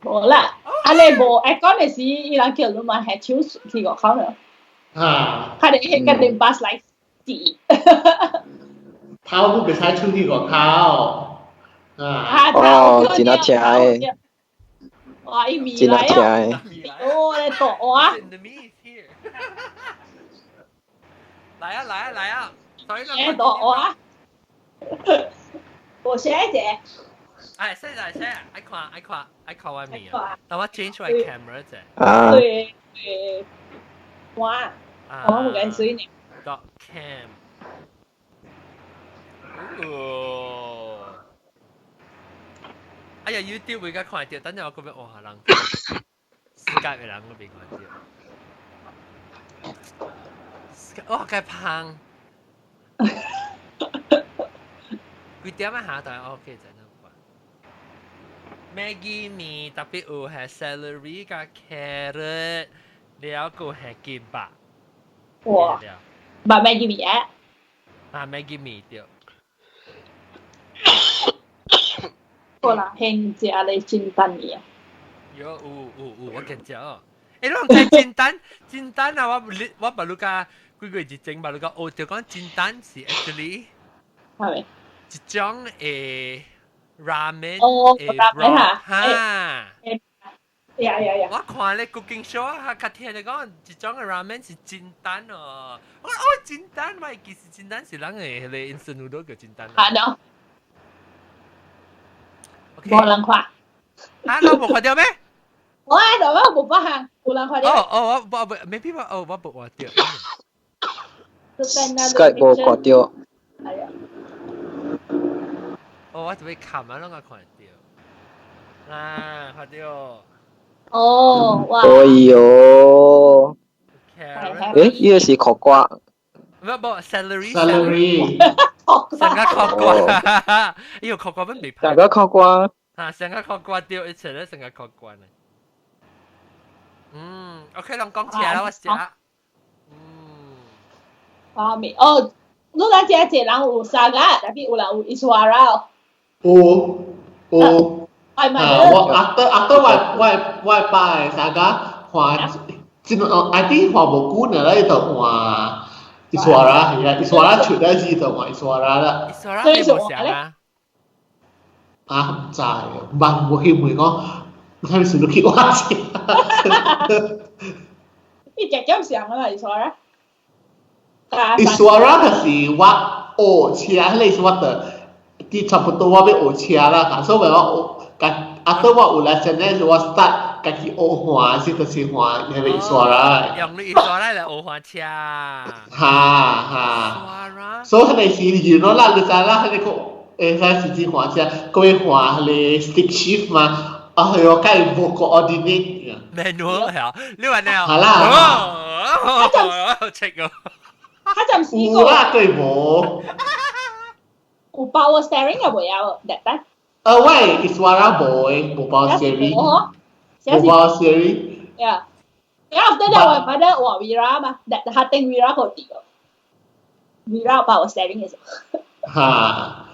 無啦，啊你無 aircon 的時，伊人叫你嘛係手去外口了。啊！佢哋迄個電巴來擠。頭不袂使出去外口。啊！哦，真係聽的。哇！伊味來啊！哦，你大哇！來啊來啊來啊！所以你大哇！我寫一隻。哎，寫來寫，愛看愛看愛看我面啊！等我 change 我 camera 啫。啊。對對，哇！我冇緊水呢。 Dot cam。哦。哎呀，YouTube 會較看到，等陣我嗰邊哇人，Skype 的人我未看到。哇，該胖。幾點啊？下但係 OK 真係關。Maggi 麵特別有係 celery 加 carrot，了個係金白。哇！唔係 Maggi 麵啊？啊，Maggi 麵對。好啦，興食咧煎蛋麵啊！有有有有，我見食哦。欸，你講煎蛋，煎蛋啊！我我捌你甲幾個月前捌你講，學著講煎蛋是 actually 係咪？一種誒 ramen 哦，ramen 哈，哈。呀呀呀！我看咧 cooking show 啊，較聽你講一種嘅 ramen 是煎蛋哦。我哦煎蛋，我其實煎蛋是人嘅迄個 instant noodle 叫煎蛋。係咯。無人看。啊，你無看到咩？我啊，就我無辦有人看到。哦哦，我我 maybe 我哦我無看到。 Skype 無看到。係啊。哦，我準備看啊，攏個看到。啊，看到。哦，哇！哎喲。誒，呢個是苦瓜。唔不，celery。 celery。成個苦瓜。哎呦，苦瓜本未成個苦瓜。啊，成個苦瓜掉一切咧，成個苦瓜呢。嗯，OK，攏講起來啦，我食。嗯。啊，未哦，你咱這一人有 Saga，特別有人有 Iswara。有有。係咪？啊，我 after after 我我我爸的 Saga 換，真哦，I think 換無久呢，伊就換 Iswara 係啊，Iswara 出來時就換 Iswara 啦。 Iswara 係無啥啊？啊，毋知，毋捌無去問講，啥物事都去換車。伊直接上啊嘛，Iswara。 Iswara 就是我學車，彼個是我的，佇差不多我欲學車啦，所以我學，甲啊，到我有來先咧，是我 start 家己學換，是就是換彼個 Iswara。用你 Iswara 來學換車。哈哈。所以彼個時，you know 啦，你知啦，彼個會使實際換車，閣會換彼個 stick shift 嘛，啊係哦，該無 coordinate。 manual 係啊，你話呢？係啦。哦，check 個。他暫時有啦，對無？有 power steering 啊，無有？特單。喂，Iswara 無的，無 power steering。無 power steering。 Yeah. Yeah, after that 我買得換 Wira 嘛，但係定 Wira 個啲。without power steering 嘅。嚇！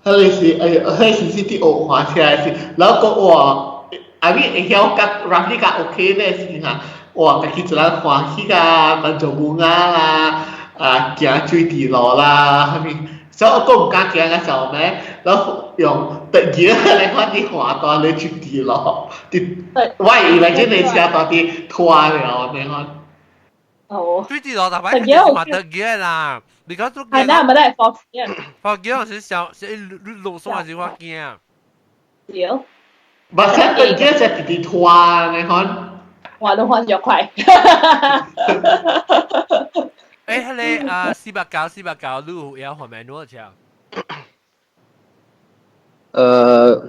彼個是哎，彼個是是佇學滑車是，然後講哇，I mean 會曉較 roughly 較 OK 咧是哈，哇，家己一人歡喜啊，當做母仔啦，啊，行水池路啦，啥物，所以我閣毋敢行啊時候咩，然後用特技來看佇滑蹛咧水池路，佇我以為這個車蹛佇拖了，你看。哦。水池路大擺是嘛特技啦，你講做係啦，咪都係放嘅。放機是小，是路上還是我驚。對。目前特技就直直拖，你看。哇，都換咗快。欸，彼個啊，489489，你有會曉換 manual 車？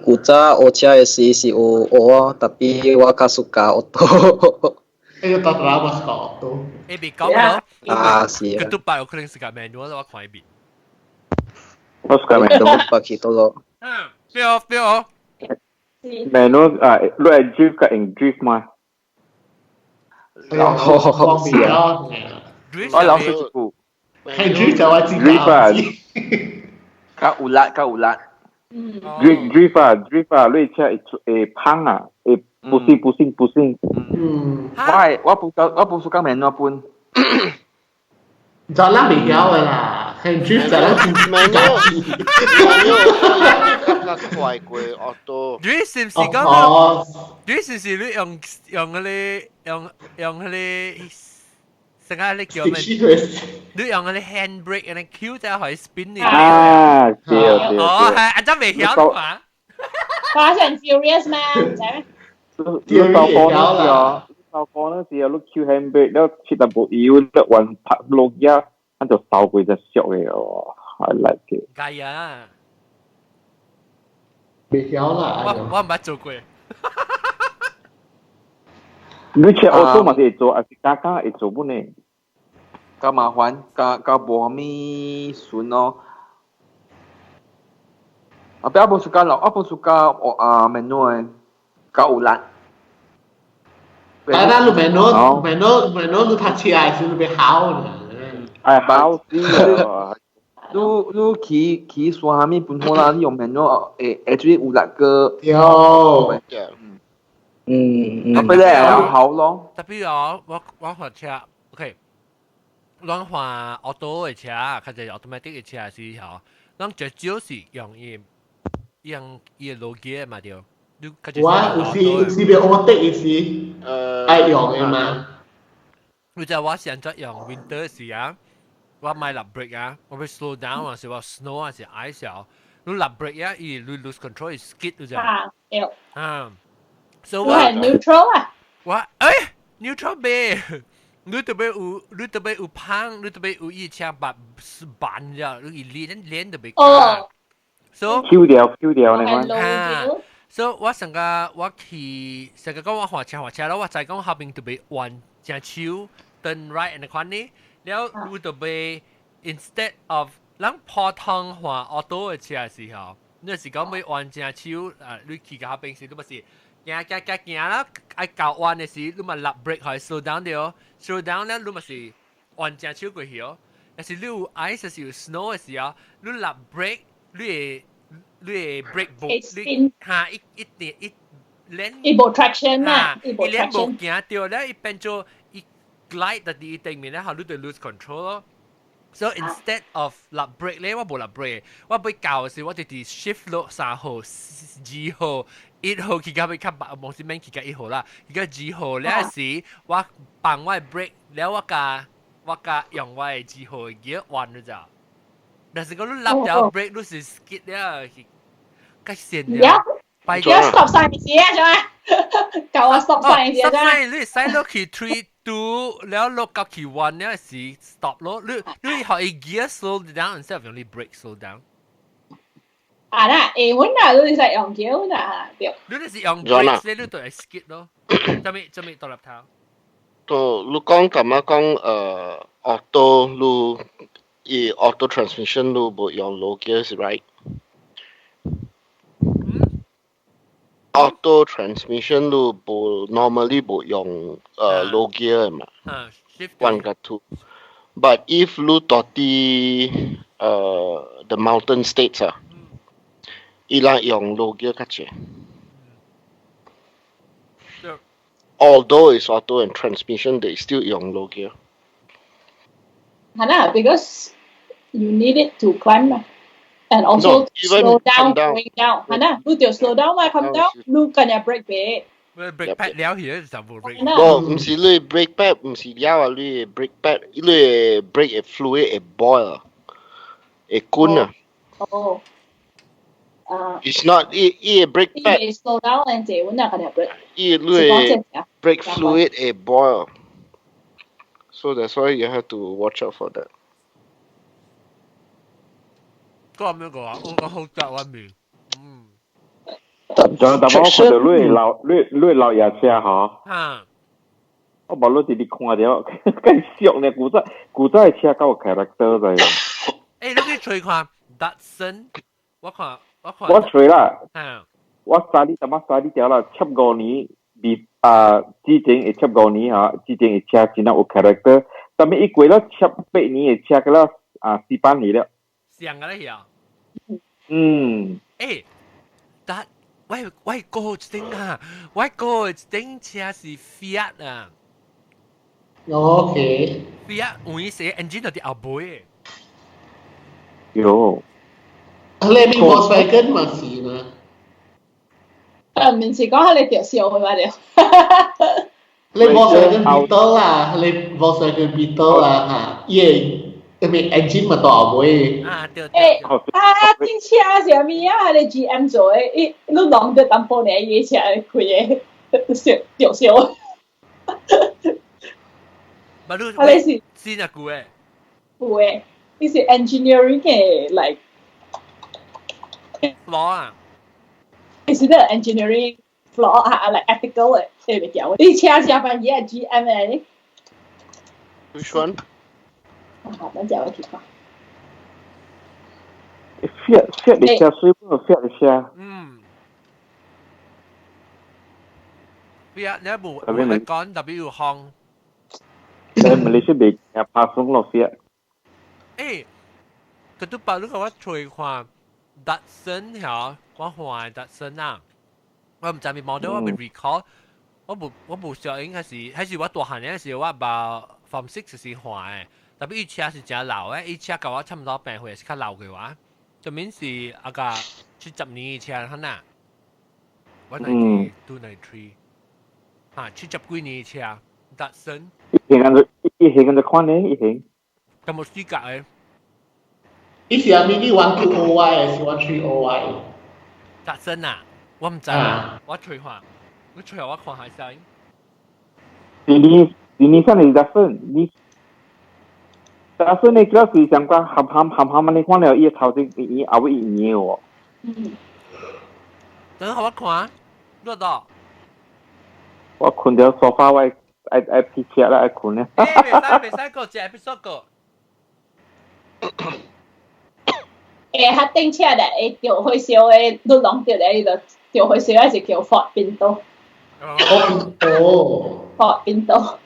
古早學車的時是有學啊，tapi 我較 suka auto。哎呦，到底我是 auto。欸，別講咯。啊，是啊。佢都擺有可能是個 manual，我看一邊。我是個 manual。白去多咯。嗯，對哦，對哦。 manual 啊，你會 drift 個用 drift 嗎？哦，是啊。我老實一句，係 drift 就我知 drift 啊，較有力，較有力。 drift drift 啊，drift 啊，你車會會胖啊，會不行不行不行。我我不是講 manual 本。就咱袂曉的啦，係 drift 就咱真 manual manual 較快過 auto。你是唔是講？你是唔是你用用彼个用用彼个？成個你叫咩？你用彼個 handbrake，按呢 Q 就可以 spin 你。啊，對對。哦，係，阿真未曉嘛？Fast and Furious 嘛，唔知咩？你到過那時哦，到過那時哦，你 Q handbrake，了切淡薄油，你還拍落嘢，咱就燒過隻俗的哦，I like it。計啊！未曉啦。我我毋捌做過。你車 auto 嘛是會做，還是加加會做本呢？較麻煩，較較無啥物順咯。啊，不要無 suka 咯，我無 suka 學啊 manual 的，較有力。但係你 manual manual manual 你讀車的時你欲好呢？哎，好死啊！你你騎騎山啥物本好啦，你用 manual 會會注意有力個。有。嗯嗯。啊，不咧好咯。 Tapi 哦，我我換車，OK，咱換 auto 的車，較濟 automatic 的車時候，咱最少是用伊用伊的 low gear 嘛對。你較濟我有時有時欲 overtake 時，愛用的嘛。你知我現在用 winter 時啊，我莫落 brake 啊，我欲 slow down 啊，是話 snow 啊是 ice 啊，你落 brake 啊，伊你 lose control 伊 skid 你知？啊，對。啊，所以我係 neutral 啊。我欸 neutral 袂，你特別有你特別有胖，你特別有伊車把慢咗，你連連特別。哦。所以 Q 掉 Q 掉你看。啊，所以我上個我去上個講我換車換車咯，我知講後邊特別彎正手 turn right 按款呢，了你特別 instead of 咱普通換 auto 的車時候，你是講欲彎正手啊，你去到後邊時，你毋是行行行行啦，愛到彎的時，你嘛落 brake 予 slow down 對，slow down 咧，你嘛是彎正手過去哦。但是你有 ice 是有 snow 的時候，你落 brake，你會你會 brake 無，你嚇一一點一連，伊無 traction 嘛，伊無伊連無 traction。行著咧，伊變做伊 glide 佇伊頂面咧，後你就 lose control 咯。So instead of 落 brake 咧，我無落 brake，我欲到時我直直 shift 落3號、2號、1號去到尾較白，無是免去到1號啦，去到2號咧時，我放我的 brake，了我共我共用我的2號嘅彎咗咋。但是講你落掉 brake，你是 skid 了，是較線了。而家 stop sign 時啊，做咩？教我 stop sign 時啊， stop sign 你使落去 three two，了落到去 one 了時 stop 咯。你你予伊 gear slow down instead of 用你 brake slow down。啊啦，會阮啊，你是用 gear 啊，對。你就是用 brake 咧，你就會 skid 咯。做咩做咩倒立頭？都你講咁樣講auto 你伊 auto transmission 你無用 low gear 是 right？Auto transmission 你無 normally 無用low gear 嘛？One 佮 two。But if 你到啲the mountain states 啊，伊人用 low gear 較濟。Although it's auto and transmission, they still 用 low gear. 係啦，because you need it to climb 嘛，and also No, even slow down come down. Going down 係啦，你就 slow down 嘛，come down，你今日 brake 俾。 Brake pad 了起就無 brake。係啦。無，毋是你 brake pad，毋是了啊，你 brake pad，你 brake 嘅 fluid 會 boil，會滾啊。哦。啊。 It's not 伊伊嘅 brake 伊 pad，會 slow down and 坐穩啊，今日 brake。伊你嘅 brake fluid 會 boil。So that's why you have to watch out for that. 講咩個啊？我講好雜我面。嗯。仲有淡薄我看到你老你你老爺車嗬。嚇。我無你直直看著，更俗呢！古早古早的車夠有 character 在。欸，你去揣看 Datsun，我看我看。我揣啦。嚇。我三你淡薄三你條啦，七五年比啊之前會七五年嗬，之前的車真係有 character，但係伊過了7、8年的車，個了啊四百年了。上個咧啊。嗯。欸，但我我哥一頂啊，我哥一頂車是 Fiat 啊。 OK。 Fiat 有伊寫 engine 就佇後尾。有。你邊 Volkswagen 嘛是嘛？啊，唔是講你條笑嘅嘛條。你 Volkswagen Beetle 啦，你 Volkswagen Beetle 啦嚇，伊個咩 engine 嘛大後尾。啊對。欸，啊，啲車是啥物啊？你 GM 做的，伊你弄得淡薄爾，伊車開個笑條笑。嘛你啊，你是先啊舊的？有的，你是 engineering 嘅 like。 Flaw 啊？是的 engineering flaw 啊，like ethical 的，這個叫。你車車翻伊係 GM 的。 Which one？好，咱叫我去看。 Fiat Fiat 的車水不 Fiat 的車。嗯。Fiat 你無無講 W 行。在馬來西亞未拍鬆咯 Fiat。欸，佢都把你個我揣看。Datsun 嚇，我看 Datsun 啊，我毋知咪 model 我未 recall，我無我無小應該是還是我大漢嗰時我捌 Form 6 時看的，特別伊車是誠老的，伊車佮我差毋多病歲是較老嘅話，就免是啊個70年的車可能，我 92 93，嚇70幾年的車，Datsun。伊型緊伊型緊就款呢，伊型。咁冇資格的。伊是阿咪 120Y 還是 130Y？ Datsun 啊，我毋知啊，我揣看，我揣我看下先。是你是你上的 Datsun，你 Datsun 的主要是相關含含含含安尼看了，伊的頭前圓後尾圓哦。嗯。等下我看，落到。我睏著沙發，我愛愛愛車啦，愛睏咧。欸，袂使袂使過，一 episode 過。欸，較頂車咧，會著火燒的，你攏著咧，伊就著火燒，還是叫 Ford Pinto。哦。 Ford Pinto，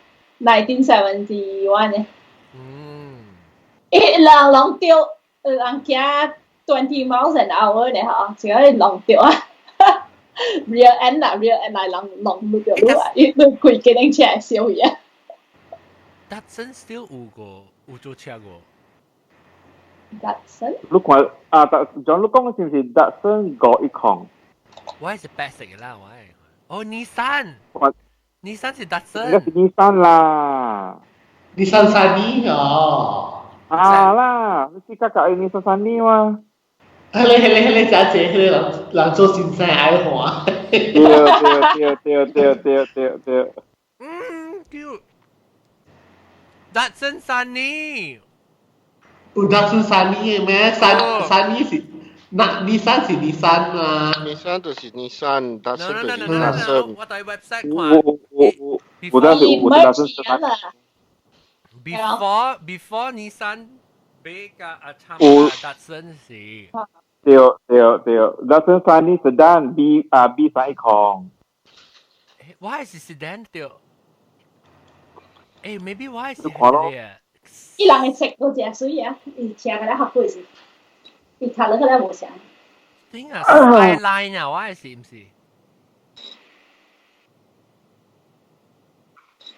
1971 的。嗯。欸，人攏著，人行 20 miles an hour 咧吼，這個攏著啊。Rear end 啦，rear end 來人攏路著路啊，伊你規架頂車會燒去啊。 Datsun still 有個有做車個。 Datsun？你看啊，達，像你講的是毋是 Datsun 510？我係是白色嘅啦，我係。哦，Nissan。我 Nissan 是 Datsun。應該是 Nissan 啦。 Nissan Sunny 哦。啊啦，你是較舊的 Nissan Sunny 嘛？迄個、迄個、迄個真濟，迄個人人做先生愛看。對對對對對對對。嗯，叫 Datsun Sunny。有 Datsun Sunny 的咩？Sun Sunny 是，那 Nissan 是 Nissan 嘛？Nissan 就是 Nissan，Datsun 就是 Datsun。我佇 website 看。有有有有，當時有 Datsun Sunny。 Before Nissan 買甲阿參 Datsun 是。對對對，Datsun Sunny sedan B 啊 B 310。我係是 sedan 對。欸，maybe 我係是伊人嘅色都真水啊！伊車個咧較貴是，伊卡了個咧無相。頂啊，Skyline 啊，我係是唔是？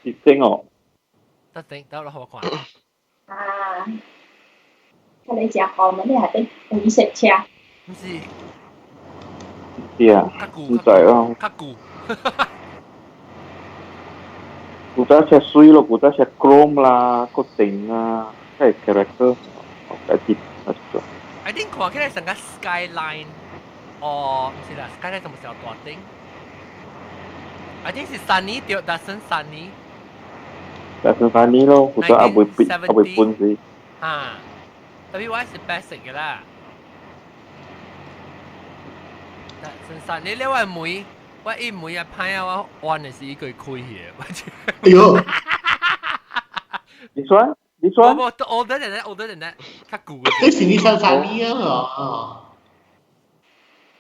是正哦。得頂，得落我看。啊！佢哋食好物，你係啲黃色車。唔是。是啊，唔知啊。較舊。古早車水咯，古早車 chrome 啦，個頂啊，係 character，我記得。 I think 看起來成個 skyline，哦，唔是啦，skyline 就唔是有大頂。I think 是 Sunny 對，Datsun Sunny。 Datsun Sunny 咯，古早阿未變，阿未搬死。啊，特別我是 basic 嘅啦。Datsun Sunny 你我妹，我一妹啊歹啊，我按的是一個開去的。哎呦！你說？你說？我 older than that，older than that，較舊嘅。你是你三三年啊？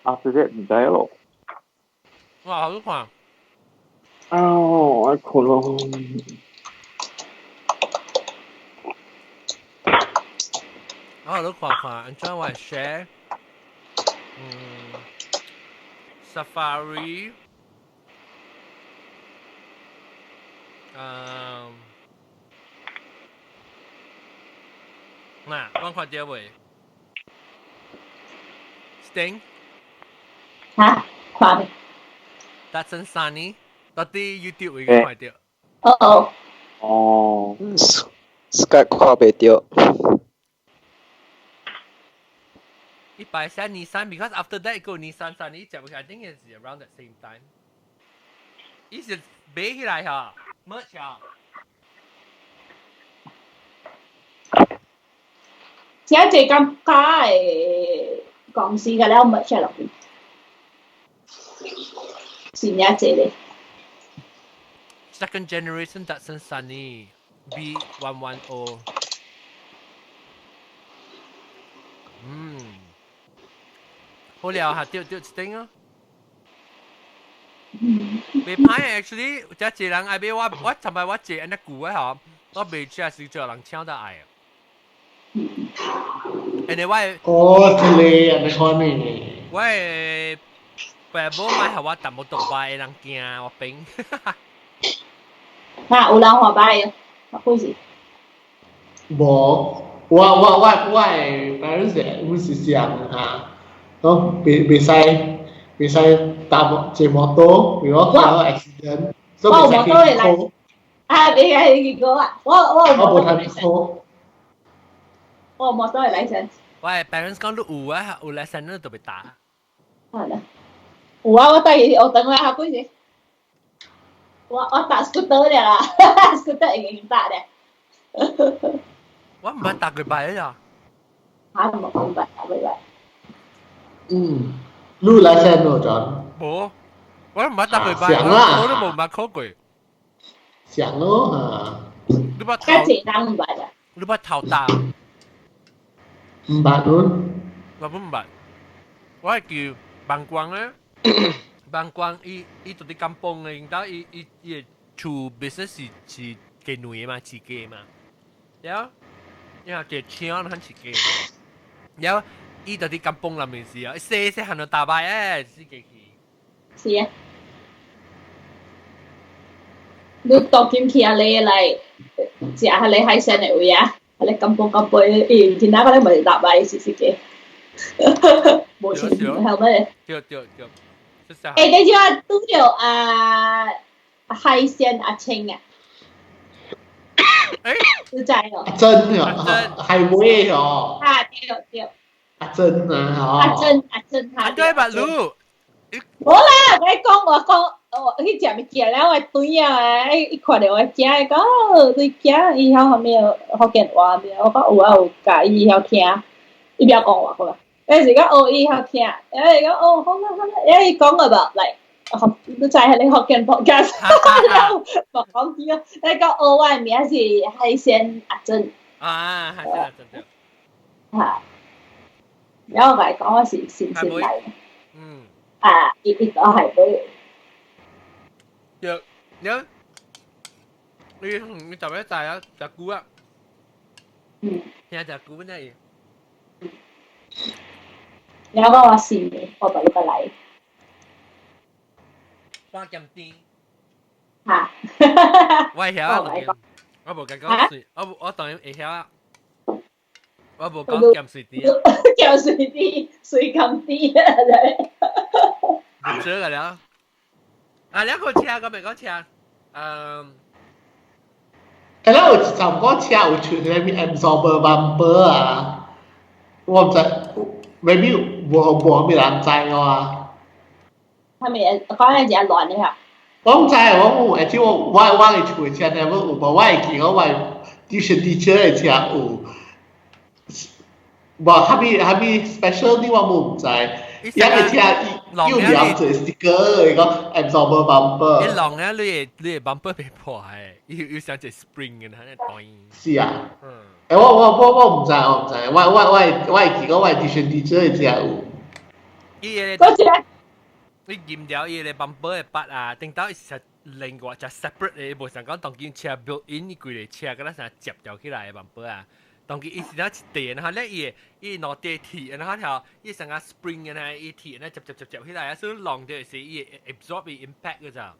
啊，直接唔知咯。哇，好看。啊，我困咯。我都看看，安怎我 share？嗯，Safari。嗯。嗱，我看到未？Sting？嚇，看未？Datsun Sunny，到底 YouTube 會看到？哦哦。哦。 Skype 看袂到。一百三 Nissan because after that 個 Nissan Sunny 就 I think it's around that same time。伊是買起來嚇，merge 嚇。這這間家的公司個了沒出落去，是哪這個？Second generation Datsun Sunny B110。嗯，好了嚇，對對一頂啊。未歹，actually，這一人愛買我，我尋擺我坐按呢舊的吼，我袂食是做人搶到愛。因為我哦，這個按呢款的。我的爸母買予我淡薄獨擺的人驚我變。哈，有人話擺的，我幾時？無，我的 parents 阮是想哈，講袂使袂使搭坐摩托，因為我驚 accident，所以袂使去考。啊，袂使去考啊！我有我無通去考。我有摩托的 license。我的 parents 講你有啊，有 license 你就袂打。係啦，有啊，我帶伊學堂啦，幾時？我搭 scooter 了啦，scooter 會用搭咧。我毋捌搭過擺啊。嚇，無毋捌搭過擺。嗯，你有 license 無 John？無，我毋捌搭過擺，我都無捌考過。想咯嚇。你捌較濟人毋捌啊？你捌頭搭？毋捌咯。我毋捌，我係叫萬光咧，萬光伊伊就佇甘榜的，因兜伊伊伊的厝 business 是是雞卵的嘛，飼雞嘛，了，然後一個車攏飼雞，了伊就佇甘榜內面時啊，細細漢就打敗誒，死雞去。是啊。你當今去阿你來食下你海鮮的位啊？你甘榜甘榜，伊今仔個咧咪搭擺是是嘅，無錢後尾。對對對，欸，你這拄著啊海鮮阿青啊？欸，你知哦？阿珍哦，海味哦。啊對對。阿珍啊，吼。阿珍阿珍，啊對吧，滷。無啦，我講我講。我去食物件了，我對啊，伊看著我食，伊講哦，你囝伊曉啥物福建話無？我講有啊有，教伊曉聽，伊不曉講話好啦。有時講哦，伊曉聽，伊講哦，好啦好啦，伊講個無來，你知彼個福建 podcast，無講對啊，伊講哦，我的名是海鮮阿珍。啊，海鮮阿珍對。嚇！然後我共伊講我是新鮮來的。嗯。啊，伊伊都係買。對，你你你特別大啊，食久啊。聽隻久呢？你講我試嘅，我把你個來。花鹹甜。嚇！我會曉啊，我無講講水，我當然會曉啊。我無講鹹水甜。鹹水甜，水鹹甜啊！唔知個了。啊，兩個車，我未講車。嗯。誒，咧有一站個車有出嗰咩 absorber bumper 啊，我唔知，maybe 無咩人知啊。係咪講緊只亂的嚇？我唔知，我冇，而且我的厝的車呢，我有無？我會記我 tuition teacher 的車有。無，蝦米 special 啲我冇唔知。一個車又黏一個 sticker，個 absorber bumper。一弄咧，你個 bumper 被破壞，又像一個 spring 嘅，喺度斷。是啊。嗯。誒，我唔知，我唔知，我會記我 tuition teacher 的車有。伊個。你驗掉伊個 bumper 的筆啊，頂到是另外一 separate 的，無像講當今車 built in 規個車，敢若啥接掉起來的 bumper 啊。當佢伊是那一塊，然後咧伊攞地鐵，然後條伊成個 spring 嘅咧，伊鐵咧接接接接起來啊，所以弄掉是伊 absorb 伊 impact 嘅咋。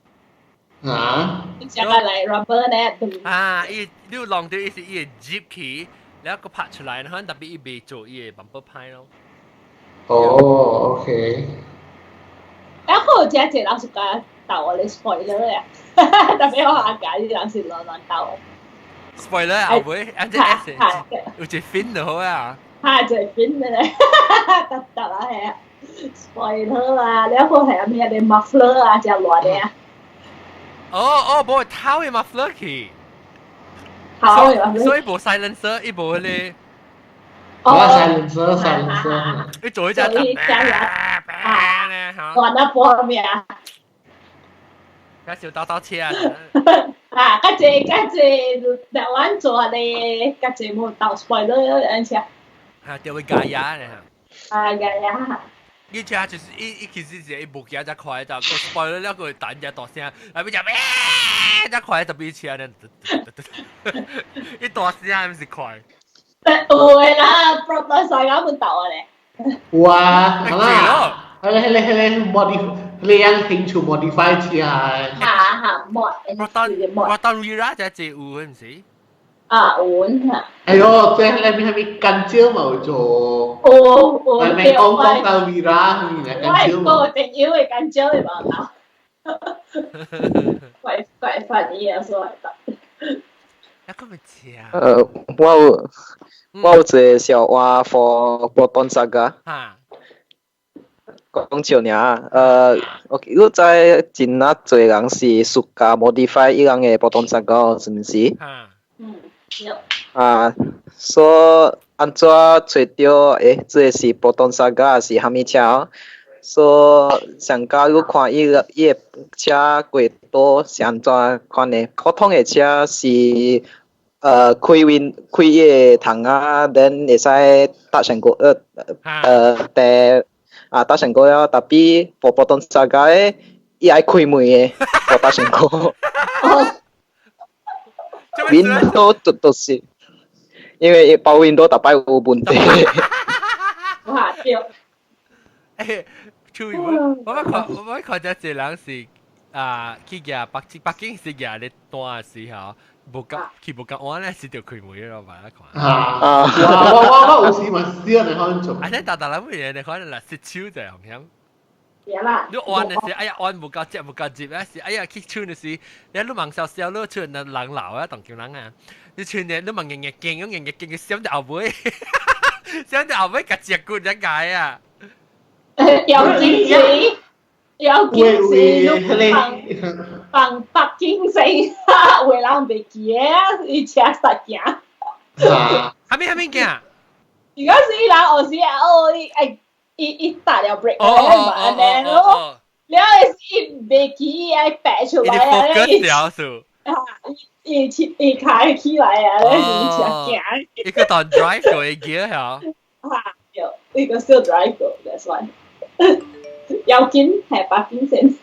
啊？成個嚟 rubber 咧。啊！伊你弄掉伊是伊會接起，然後個拍出來，然後特別伊未做伊個 bumper 歹咯。哦，OK。然後這這人是講鬥我咧 spoiler 啊，特別我阿家啲人是亂亂鬥。 spoiler 啊，會，按這 S，有一 fin 就好啊。嚇，一 fin 咧，得得啦係啊，spoiler 啊，然後係咩咧 muffler 啊，真亂的啊。哦哦，無偷的 muffler 去。偷的 muffler。所以無 silencer，伊無迄個。哦，silencer silencer。你做一隻。啊，玩得波咩啊？介紹兜兜車啊！啊，較濟較濟台灣做咧，較濟無鬥 spoiler 按車。啊，就會加壓咧嚇。啊，加壓。伊車就是伊其實是伊無行遮快，就個 spoiler 了個會彈只大聲，啊變只咩？遮快特別車咧，伊大聲毋是快。有的啦，Proton Saga 本鬥啊咧。有啊，好啦，迄個 modify，迄個樣興趣 modify 車。哈哈，mod。 Proton Wira 只只有毋是？啊，有哈。哎喲，這迄個咩咩乾蕉嘛有做。有有。咪講講到 Wira，乾蕉嘛。我朋友的乾蕉的嘛有。怪怪反應啊，所以。一個咪車。我有一個笑話 for Proton Saga。哈。講笑爾，OK，你知真啊濟人是 suka modify 伊人的 Proton Saga 是毋是？嗯，有。啊，所以按怎揣著？欸，這個是 Proton Saga 還是啥物車？所以上加你看伊個伊個車過多是按怎款的？普通的車是開 win 開伊個窗仔，then 會使搭上個第啊搭上個了，tapi for Proton Saga 的，伊愛開門的，for 搭上個。window 都是，因為包 window 逐擺有問題。哇對。欸，注意我，我捌看一個人是啊，去蜈北京，北京是蜈咧單時候，無夠去無夠晚咧，是著開門咯，慢慢看。啊！我有時嘛試你可能做。啊，你逐逐人乜嘢？你可能來失手就紅險。啦。你按的時，哎呀，按無夠接，無夠接啊！是哎呀，去唱的時，你望笑笑，你唱人人老啊，當叫人啊！你唱的你望硬硬勁，硬硬勁，佢閃到後尾，閃到後尾，夾隻骨一解啊！有堅持，有堅持，你放放北京城，有的人袂記得啊，伊車實行。啊！蝦米行？如果是伊人有時啊，哦，伊愛伊踏了 brake 嘛，按呢咯，了後是伊袂記，伊愛白出來啊，伊 focus 了數。啊，伊開起來啊，咧是車行。伊個當 drive 做的 gear 嚇。啊，對，伊個 still drive 過，that's why。要緊係北京先。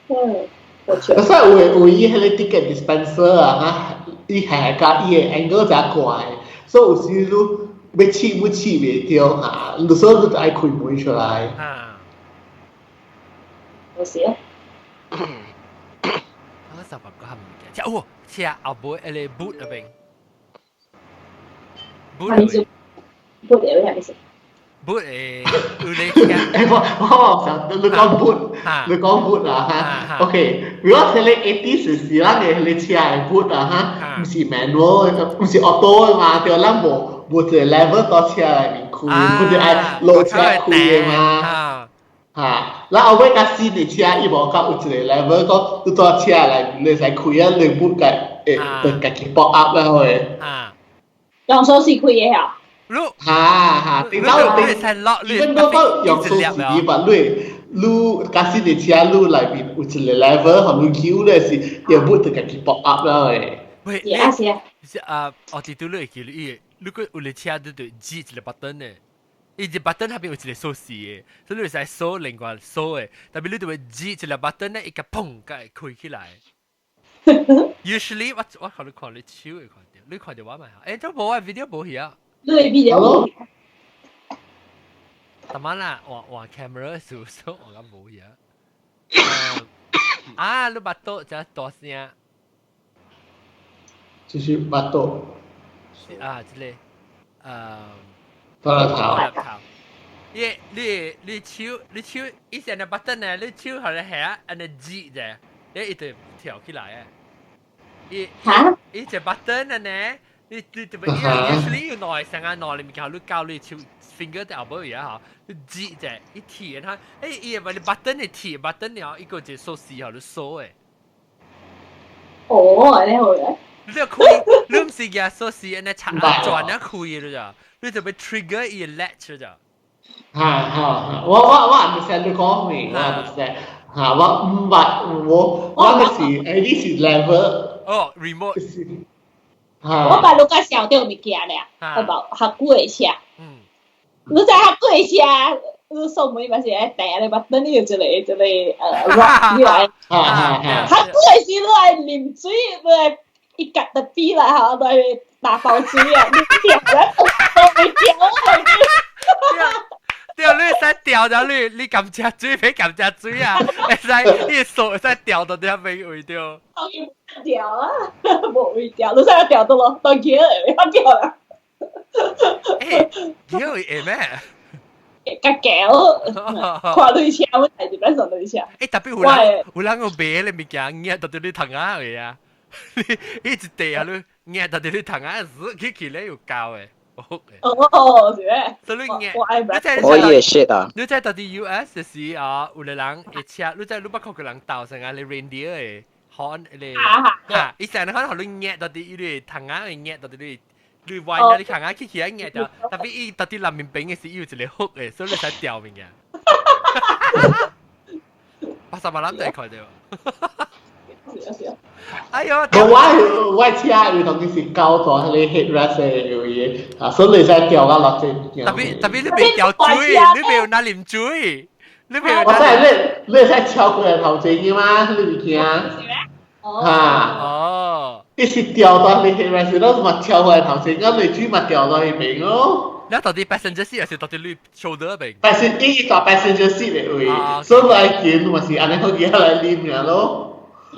嗯，可是有有伊彼個 ticket dispenser 啊，哈，伊係甲伊的 angle 誠怪，所以有時你欲試欲試袂著嚇，你所以你就愛開門出來。啊，有時啊。我十八個係唔記得，哦，車後尾迄個 boot 那邊，boot 係咪 boot 的係咪先？ boot 誒，有咧車。欸，我想你講 boot，你講 boot 啊哈，OK，如果係你 80 時咱的彼个車的 boot 啊哈，毋是 manual 的，毋是 auto 的嘛，對，咱無無一個 lever 佇車內面開，佢就愛落車開的嘛。嚇，然後尾較新的車，伊無較有一個 lever 講，你佇車內面你會使開啊，你 boot 家會就家己 pop up 啦，會。用鎖匙開的嚇。你嚇嚇，頂到頂，even 都講用鎖匙吧，你你較新的車，你內面有一個 lever，予你扭咧是，伊 boot 就家己 pop up 啦，會。喂，是啊是啊。是啊，我哋都你會記伊，如果有個車對對，按一個 button 的，伊一 button 下邊有一個鎖匙的，所以你會使鎖另外鎖的，特別你就會按一個 button 咧，伊個砰，個會開起來。Usually 我可能看你手會看著，你看著我嘛？欸，這無啊，video 無去啊。你 video 無。當然啦，換換 camera 時，所以我講無去啊。啊，你巴肚真大聲。就是巴肚。啊，這個，大粒頭。大粒頭。你你你手你手，以前的 button 呢？你手予咧下，按呢按者，你伊就跳起來啊。伊伊隻 button 呢？你你特別 usually 有兩成啊兩裡面叫你教你手 finger 在後尾啊吼，你按者一貼它，欸伊會你 button 的貼 button 了，伊個一個鎖匙予你鎖的。哦，按呢好咧。你開，你毋是舉鎖匙按呢插轉啊開了咋？你就欲 trigger 伊 latch 咋？嚇嚇，我 understand 你講咩，我 understand 嚇，我毋捌我我那是欸你是 lever 哦 remote。我捌你介紹著物件咧，我無較久的車。你知較久的車，你鎖門嘛是愛掟咧，等你有一個一個rock 你來。較久的時你愛啉水，你愛一格的比啦吼，來打包水啊，你掉咧都會掉啊！對，你會使掉咗你，你撳隻水，別撳隻水啊！會使你手會使掉到啲邊位掉。掉啊，無位掉，你使掉到咯，當機會掉啦。欸，機會會咩？較橋，看對車，我係一般上對車。欸，特別有人有人有賣咧物件，壓到你頭仔去啊！你一地啊，你壓到你頭仔死，起起咧有膠的。哦，是咩？所以你我也是啊。你在到底 US 時啊，有個人一車，你在你捌看過人鬥成啊，你 reindeer 的horn 咧，嚇，伊成日可能予你壓到底伊個頭仔會壓到底你，你彎啊，你頭仔起起來壓掉，特別伊到底南面邊的時，伊有一個 hook 的，所以你才掉物件。80萬人都會看到。哎呦！我我車有當時是高到彼個 headrest 的位啊，所以你使掉到落這物件。特別特別你袂掉水，你袂有拿啉水，你袂。我知你你會使超過來頭前的嗎？你物件。嚇！哦。伊是掉到你 headrest，咱嘛超過來頭前，咁你水嘛掉到彼邊咯。你到底 passenger seat 還是到底你 shoulder 邊？但是伊佇 passenger seat 的位，所以我愛見嘛是按呢好舉來啉爾咯。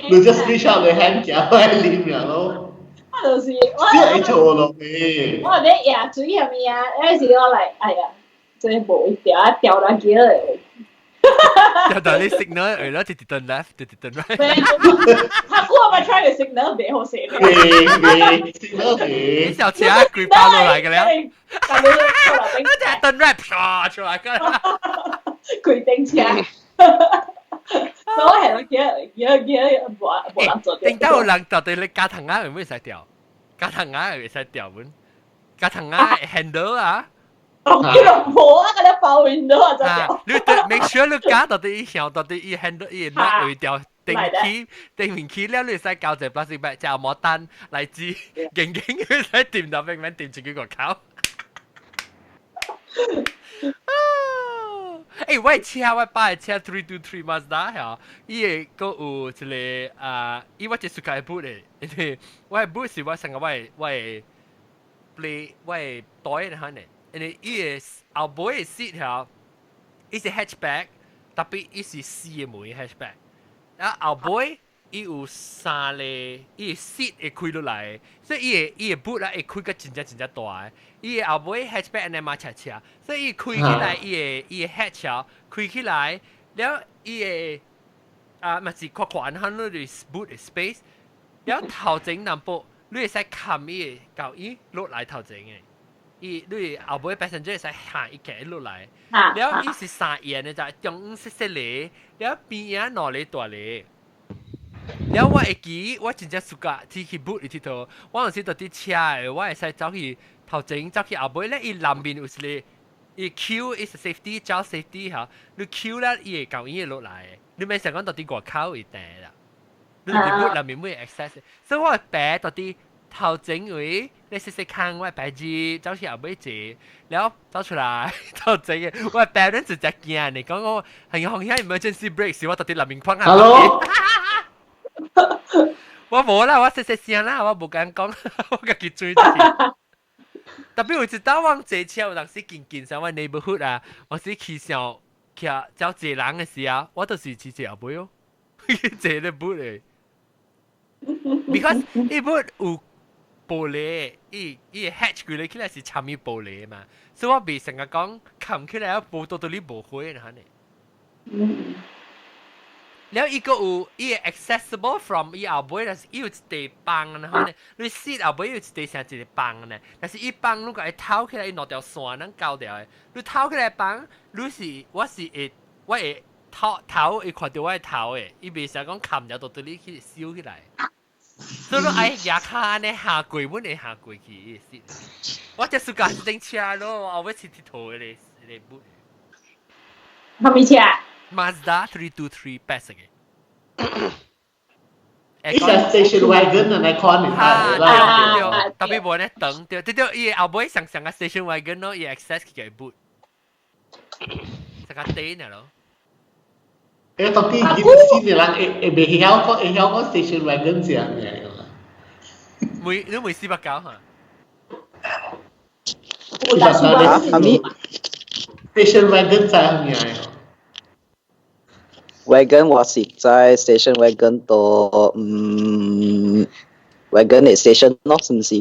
你 just reach out the hand 夾來啉爾咯。我就是我。這會錯咯咩？我咧壓水係咪啊？嗰時我來，哎呀，真係無掉啊，掉到機了。掉到你 signal，為了直直 turn left，直直 turn right。他過嘛 try 個 signal 袂好勢。袂袂 signal 袂。你小車規包落來個了。你turn right，啪出來個。開燈車。所以我係記記記無無人做。頂到有人到底你加糖仔會唔會使掉？加糖仔會使掉本？加糖仔 handle 啊？哦，叫人婆啊，佮你包 window 啊，就掉。你 make sure 你加到底伊向到底伊 handle 伊 lock 會掉。定起定面起了，你會使交一個 plastic bag，食毛單來支，勁勁會使掂到明明掂住幾個口。欸，我車我爸的車 323 Mazda 嚇，伊會閣有一個啊，伊我一 suka 的 boot 的，因為我的 boot 是我成個我的 play 我的袋的呢，因為伊的後尾的 seat 嚇，伊是 hatchback，特別伊是四個門 hatchback，啊後尾伊有三個，伊的 seat 會開落來，所以伊的 boot 啊會開個真正真正大的。伊的後尾 hatchback 按呢嘛斜斜，所以伊開起來，伊的 hatch 啊開起來，了伊的啊嘛是闊闊按你的 boot 的 space，了頭前淡薄，你會使冚伊的舊伊落來頭前的，伊你後尾 passenger 會使行一格落來，了伊是三沿的，就中間細細個，了邊仔兩個大個。了我會記，我真正 suka 佇去 boot 裡佚佗，我有時就佇車的，我會使走去頭前，走去後尾咧，伊內面有一個，伊 Q 伊是 safety 找 safety 嚇，你 Q 咧伊會共伊會落來，你免想講到佇外口會定啦，你佇 boot 內面會 access，所以我會爬到佇頭前位，你細細看我白字走去後尾坐，然後走出來頭前嘅，我 parents 就驚你講我係紅險 emergency brake 時，我到佇內面看下。 Hello。我無啦，我細細聲啦，我無敢講，我家己追住。特別有一道我坐車，有當時近近上我 neighborhood 啊，我是去上騎走坐人的時候，我都是騎坐後尾哦，坐咧 boot 的。Because 伊 boot 有玻璃，伊伊 hatch 開起來是參伊玻璃嘛，所以我袂成日講冚起來，無到到你無火呢呢。了伊個有伊會 accessible from 伊後尾，但是伊有一塊放然後呢，你 seat 後尾有一塊像一個放呢，但是伊放如果會透起來，伊兩條線能交掉的，你透起來放，你是我是會我會頭頭會看到我的頭的，伊袂使講冚掉到對你去燒起來。所以愛舉跤按呢下過，阮會下過去伊 seat。我這暑假是頂車咯，後尾是佚佗的咧，咧 boot。啥物車？ Mazda 323 白色嘅。伊是 station wagon 啊，來看你哈，對對，特別無咧等對，對對，伊後尾上上個 station wagon 咯，伊 access 去個 boot，上個低呢咯。誒，到底見先嘅人會會袂曉講會曉講 station wagon 是啥物啦？每你每490嚇？啊，咪 station wagon 是啥物啊？ Wagon 我是在 station wagon 到嗯 wagon 的 station 咯，是唔是？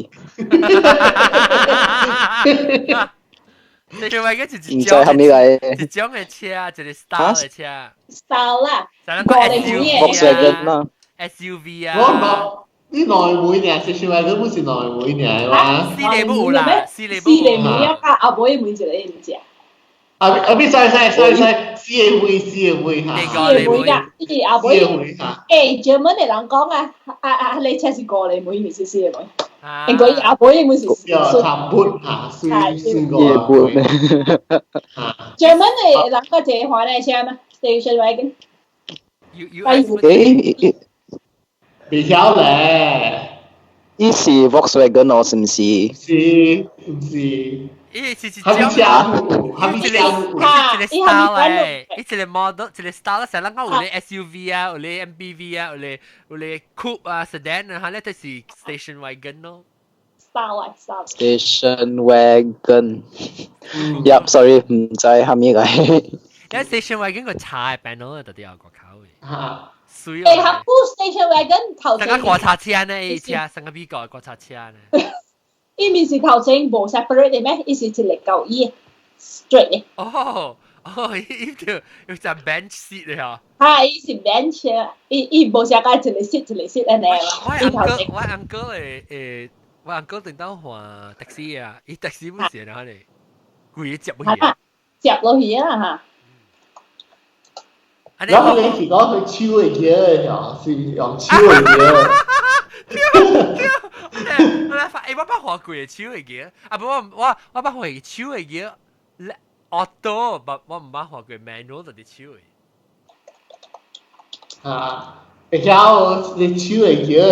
station wagon 是一唔知係咪來？一種的車，一個 style 的車。 style 啦。就個 SUV 啊。 SUV 啊。我你內會呢？station wagon 不是內會呢嘛？四個冇啦，四個四個門啊，後尾門一個唔知。啊啊！咪使使使使，四個位四個位嚇。四個位㗎，伊後尾誒，專門的人講啊，啊啊，你車是五個門，毋是四個門。因為後尾門是差不嚇，四四個門。專門的人個坐華呢車嗎？Station wagon。 U U 誒，未曉咧。伊是 Volkswagen 哦，是毋是？是，毋是？伊是一種，一個一個 style 誒，一個 model，一個 style，成日講有咧 SUV 啊，有咧 MPV 啊，有咧有咧 coupe 啊，sedan 啊，咧就是 station wagon 咯。 Style 啊，style。 Station wagon。Yup，sorry，毋知蝦米來。因為 station wagon 個茶嘅 panel 特啲有個口嘅。嚇。水誒，較久 station wagon 頭前。成個國產車呢，伊車成個美國國產車呢。伊毋是頭前無 separate 的咩？伊是一個舊伊 straight 的。哦哦，伊就有隻 bench seat 的嗬。哈，伊是 bench，伊伊無啥個一個 seat 一個 seat 按呢啦。我 uncle 我 uncle 誒誒，我 uncle 頂到換 taxi 啊，伊 taxi 不是然後咧，規個接落去。接落去啊嚇！然後你是講佢手會記的嗬，是用手會記。對對，我來發，欸，我捌換過手會記，啊不，我我我捌換手會記，auto，我毋捌換過 manual 就是手的。啊，會曉你手會記的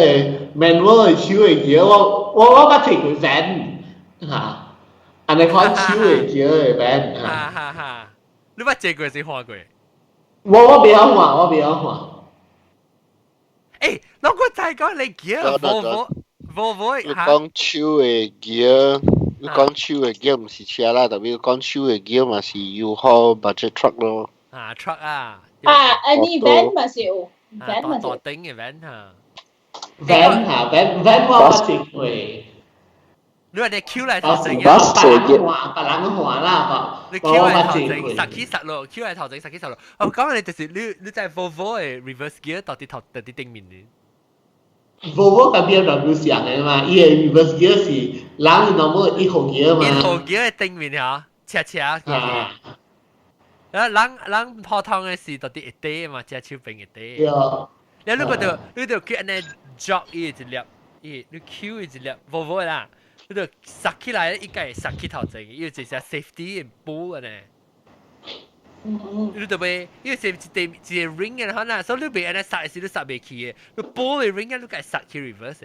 manual 的手會記，我我我捌提過 van 嚇，按呢款手會記的 van 嚇。哈哈哈。你捌坐過是看過？我袂曉看，我袂曉看。誒，我個再講你 gear Volvo Volvo 你講手的 gear，你講手的 gear 毋是車啦，特別講手的 gear 嘛是 U-Haul budget truck 咯。啊，truck 啊。啊，呢 van 嘛是有，van 嘛是。大頂嘅 van 嚇。 van 嚇，van 我捌坐過。你話你 Q 來頭前嘅，別人換，別人換啦，你 Q 來頭前，實起實落，Q 來頭前，實起實落。我講你就是你在 Volvo 嘅 reverse gear 到底頭到底頂面嘅。 Volvo 佮 BMW 像嘅嘛，伊嘅 reverse gear 是人 normal 一號 gear 嘛。一號 gear 嘅頂面嚇，斜斜。啊！人人普通嘅是到底一底嘛，隻手邊一底。對。你嗰度你度叫按呢 drop 伊一粒，伊你 Q 一粒 Volvo 啦。你就塞起來，一個會塞起頭前，因為這是 safety 補的呢。你就袂，因為是一個一個 ring 嘅可能，所以你袂按呢塞時，你塞袂去的。你補的 ring 啊，你該塞去 reverse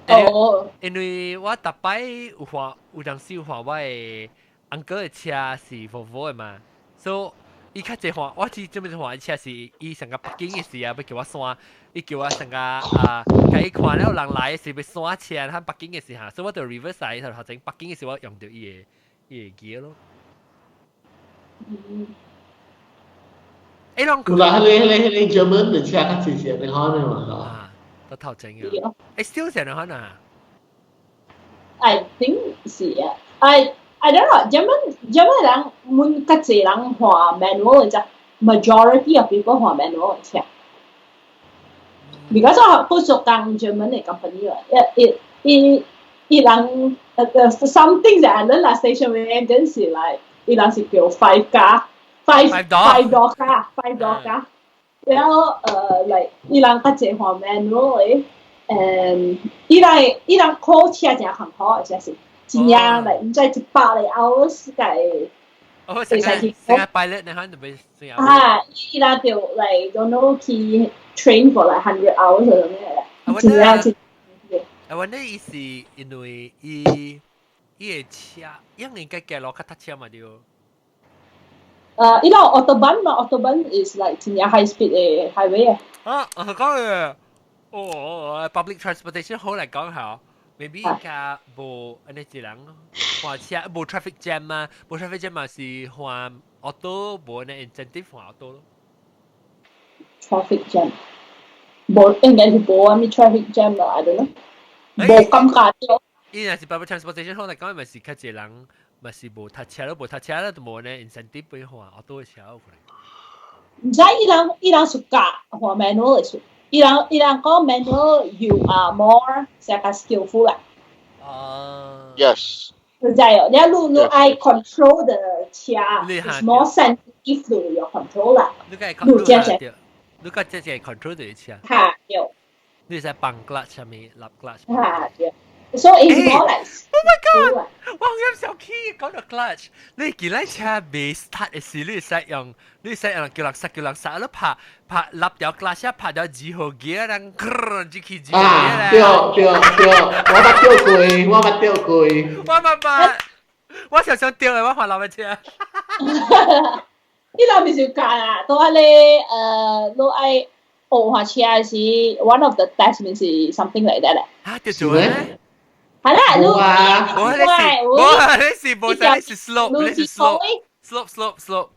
的。哦。因為我逐擺有看，有當時有看我的 uncle 的車是 Volvo 的嘛，所以伊較濟看，我是這麼看車是伊上個北京的時啊，欲叫我閂。伊叫我上個啊，共伊看了人來是欲閂車，喺北京的時候，所以我就 reverse 來頭前北京的時我用著伊的 gear 咯。嗯。欸，攏有啦，彼個 German 的車較濟是按呢款的嘛。啊，都頭前啊。欸，still 是按呢款啊？I think 是啊，I don't know German 人滿較濟人換 manual 的啫，majority of people 換 manual 的車。Because 我不做工 German 的 company 啦，一一伊人something that I learn 啦 station wagon 是 like 伊人是叫 five car five door car five door car，然後like 伊人較濟換 manual 的，and 伊人考車誠艱苦，而且是真正 like 毋知100個 hours 才會。哦，成個成個 pilot 你可能被啊，伊人就 like don't know 去 train for like 100 hours 或者咩咧，真正真。啊，我那意思因為伊伊的車應該行路較塞車嘛對。伊個 autobahn 嘛，autobahn is like 真正 high speed 的 highway 啊。啊，講嘅，哦，public transportation 好嚟講下，maybe 較無按呢一人換車無 traffic jam 嘛，無 traffic jam 嘛是換 auto 無按呢 incentive 換 auto 咯。 Traffic jam，無應該是無啥物 traffic jam 啦，I don't know，無感覺到。伊若是 public transportation 好嚟講，咪是較濟人，咪是無塞車咯，無塞車啦，就無按呢 incentive 俾換 auto 的車有可能。毋知伊人是教換 manual 的數，伊人講 manual you are more 成個 skillful 啦。哦。 Yes。知哦，你愛 control the 車，is more sensitive to your control 啦。你該你這你該這這 control 的車。嚇對。你使放 clutch 啥物，立 clutch。嚇對。So it's more like Oh my god！我咁小氣講到 clutch，你見咧車未 start 的時，你使用你使用叫人剎叫人剎，你拍拍立條 clutch，拍條二號 gear，人就去二號 gear 對對對，我捌掉過，我捌掉過。我捌捌，我常常掉的，我換老嘅車。你若毋是教啊？都係你你愛學下車時，one of the test 咪是 something like that 咧。嚇，叫做咩？係啦，你無你是無你是無你是 slope，你是 slope slope slope slope。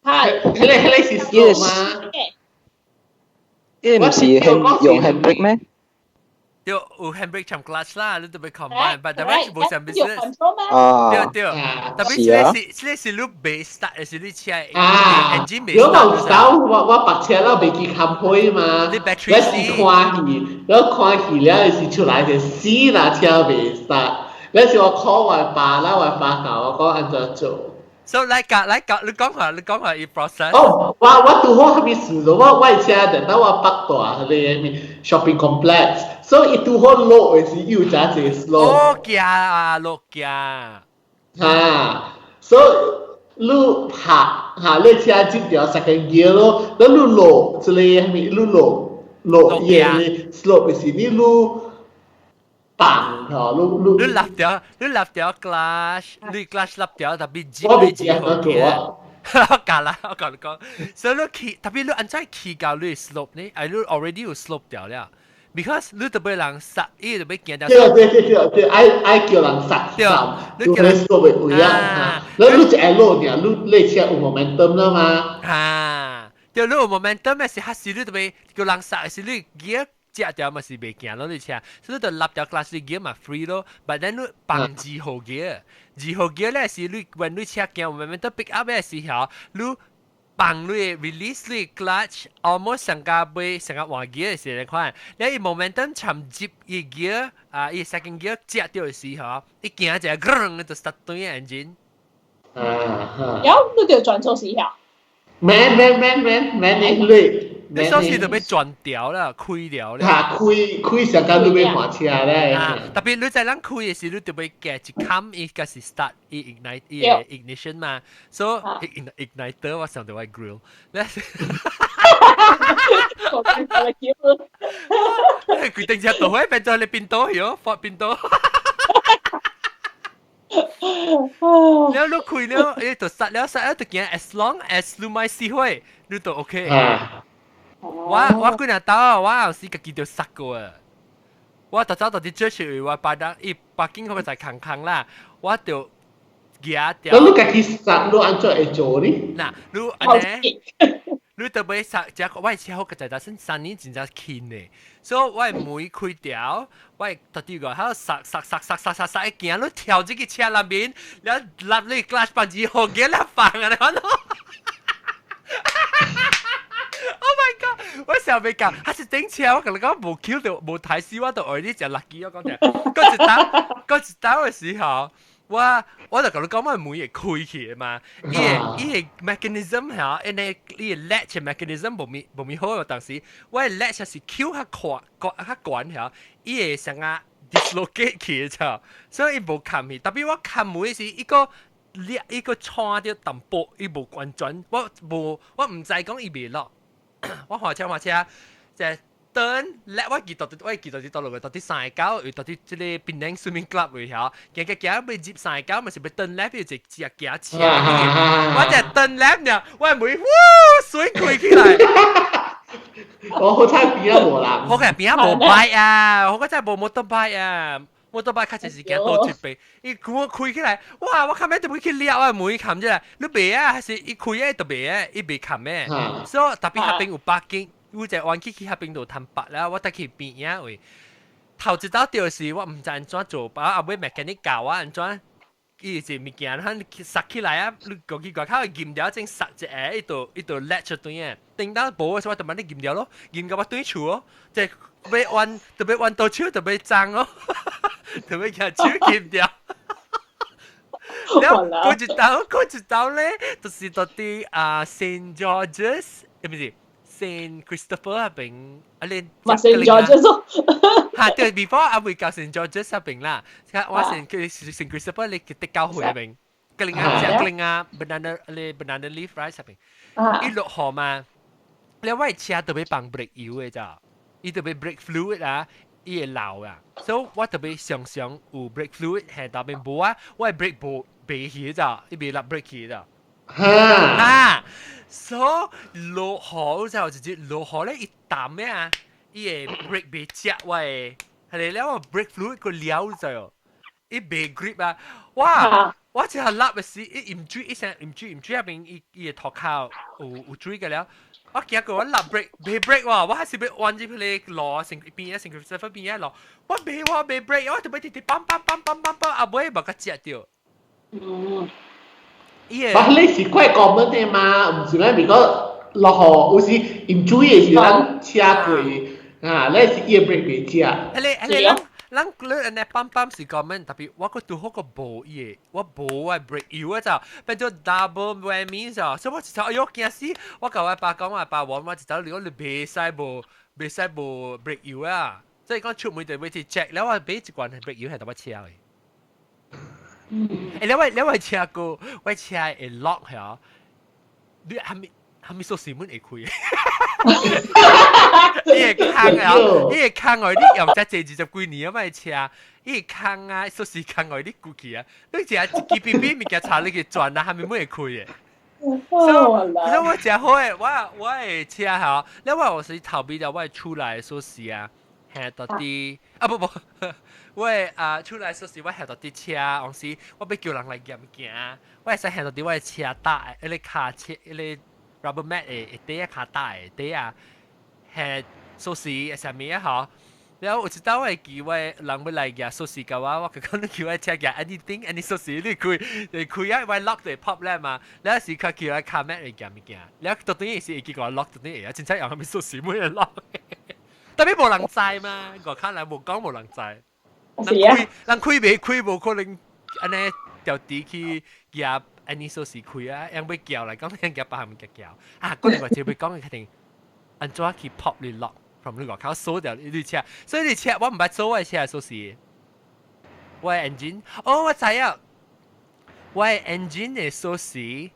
係，彼個是 slope 嗎？伊毋是用 handbrake 咩？對，有 handbrake 同 clutch 啦，你都欲 combine，but 特別是無啥 business。啊，對對，特別這個是你未 start 的是你車 engine 未 start。有冇走？我白車了袂記冚開嘛？你 battery 死。你是看戲，你看戲了是出來就死啦，車未 start。你是我 call 我爸啦，我爸教我講按怎做。 So 來教來教，你講下伊 process。哦，我拄好啥物事咯？我的車等到我北大彼个物 shopping complex，所以伊拄好落的時又加一個 slope。落行啊，落行。哈，所以你拍哈，你車進條 second gear 咯，你落這個啥物，你落落伊個 slope 的時，你你放吼，你你立掉，你立掉 clutch，你 clutch 立掉，特別我未知安怎做啊。我教啦，我教你講，所以你起，特別你按怎起到你 slope 呢？哎，你 already 有 slope 掉了。because 你特別人殺，伊特別驚掉。對對對對對，愛愛叫人殺殺，你叫人 slope 的位啊，你你一下落爾，你你車有 momentum 啦嘛。啊，對，你有 momentum 的是較是你特別叫人殺，是你 gear 食掉嘛是袂行咯，你車，所以就立掉 clutch 你 gear 嘛 free 咯，but then 你放二號 gear，二號 gear 咧是你when 你車行 momentum pick up 的時候，你放你 release 你 clutch almost 上加尾上加換 gear 的時候款，你 momentum 尋接伊 gear 啊，伊 second gear 食掉的時候，伊行一個 grrr 就 start 斷 engine。啊有你就轉錯時候。免免免免免你你。你首先就欲轉掉啦，開掉啦。嚇，開開上間你欲換車咧。特別你在咱開的時，你就欲夾一冚，伊個是 start 伊 ignite 伊個 ignition 嘛，所以 igniter 我想到我 grill。我叫。佢定只倒喺變咗你變多咗，發變多。了你開了，伊就殺了殺了，就驚 as long as 你莫死火，你就 OK。我我幾若兜，我有時家己就殺過啊！我特早到啲 church 我擺當伊北京嗰個在空空啦，我就舉掉。咁你家己殺，你按怎會做呢？嗱，你按呢？你特別殺，這個我車好個在但是3年真正輕的，所以我門開掉，我特啲個喺度殺殺殺殺殺殺殺，一行你跳這個車內面，了立你 clutch 放二號機了放啊！你看 Oh my god！我想欲講，還是頂車，我共你講無 Q 到無抬死，我就愛你食垃圾。我講聽，嗰一單，嗰一單的時候，我我就共你講，我門會開起的嘛。伊個伊個 mechanism 嚇，因為伊個 latch mechanism 無咪無咪好，當時我的 latch 是 Q 較寬，較懸嚇，伊會成啊 dislocate 起的，所以伊無冚去。特別我冚門時，伊個掠伊個穿著淡薄，伊無完全，我無我毋知講伊袂落。我換車換車，就等叻我記得我記得佇倒落去，到佇三個九，又到佇這個檳城 swimming club 位曉，行行行，欲入三個九，嘛是欲轉 left，就一隻行車，我就轉 left 呢，我門呼水開起來。我好彩邊仔無人。好彩邊仔無 bike 啊，好彩無 motorbike 啊。motorbike 較濟是行倒一邊，伊開開起來，哇！我較尾就欲去掠啊門冚啫，你袂啊？還是伊開的就袂啊？伊袂冚的。所以特別彼邊有 parking，有一個彎去去彼邊就坦白啦。我搭去邊仔位，頭一道著是我毋知按怎做，把後尾 mechanic 教我按怎，伊是物件，咱塞起來啊！你過去外口撳掉，正塞一下，伊就伊就甩出轉啊。頂到無的時候，我就把你撳掉咯，撳到我轉厝哦，即係欲彎，特別彎到手特別髒哦，特別共手撳掉。了，過一道，過一道咧，就是到佇啊 Saint George's，欸，毋是 Saint Christopher 彼邊，啊你嘛 Saint George's 咯。嚇，對，before 啊未到 Saint George's 彼邊啦，我 Saint Saint Christopher 你去教會彼邊，格林啊，格林啊，banana 你 banana leaf rice 彼邊，伊落雨嘛，你我車特別放 brake 油的咋，伊特別 brake fluid 啊。伊會漏啊，所以我特別常常有 brake fluid 係特別無啊，我 brake 無袂去咋，伊袂落 brake 去咋。哈，所以落雨就直接落雨咧，伊淡咩啊？伊會 brake 袂食我的，係了我 brake fluid 個了就，伊袂 grip 啊！哇！我只係落嘅時，伊淹水，一聲淹水淹水入邊，伊伊個塗跤有有水嘅了。我行過我落 brake 袂 brake 喎，我還是欲彎入去個路，成邊啊成個十分邊啊路，我袂我袂 brake，我就欲直直梆梆梆梆梆梆，後尾無共食著。嗯。伊個。你是怪 common 的嘛？毋是咩？如果落雨有時淹水的時，咱車過啊，你是伊個 brake 袂食。彼個彼個。咱你按呢梆梆是 common，特別我閣拄好個無伊個，我無我 brake 油啊就變做 double whammy 就，所以我一走哎喲驚死！我共我爸講，我爸話我一走如果你袂使無袂使無 brake 油啊，即係講出門就欲去 check，了我買一罐 brake 油係特別車的。嗯。欸，你我你我車過，我車會 lock 嚇，你還沒啥物鎖匙門會開？伊會空啊！伊會空哦！你用這坐20幾年啊，擺車，伊會空啊，鎖匙空哦，你過去啊，你食一支邊邊物件插入去轉啊，啥物門會開的？所以，所以我誠好的，我的車吼，你我有時頭尾了，我厝內鎖匙啊，下到佇啊不不，我的啊厝內鎖匙我下到佇車，有時我欲叫人來驗件，我會使下到佇我的車搭的，彼个跤車，彼个 rubber mat 的底啊跤搭的底啊，下鎖匙啥物啊吼。然後有一道我會記，我人欲來舉鎖匙共我，我就講你叫我車舉 anything any 鎖匙你開，就開啊，我 lock 就會 pop 咧嘛。了時較叫我跤 mat 會舉物件，了到底是會記我 lock 到底會啊，真正用啥物鎖匙每個 lock。特別無人知嘛，外口人無講無人知。人開人開袂開無可能按呢條佇去舉 any 鎖匙開啊，用欲撬來講，用舉別項物件撬。啊，嗰另外一個欲講的確定按怎去 pop 你 lock。from 你外口鎖掉你車，所以你車我毋捌鎖我的車的鎖匙，我的 engine，哦我知影，我的 engine 的鎖匙，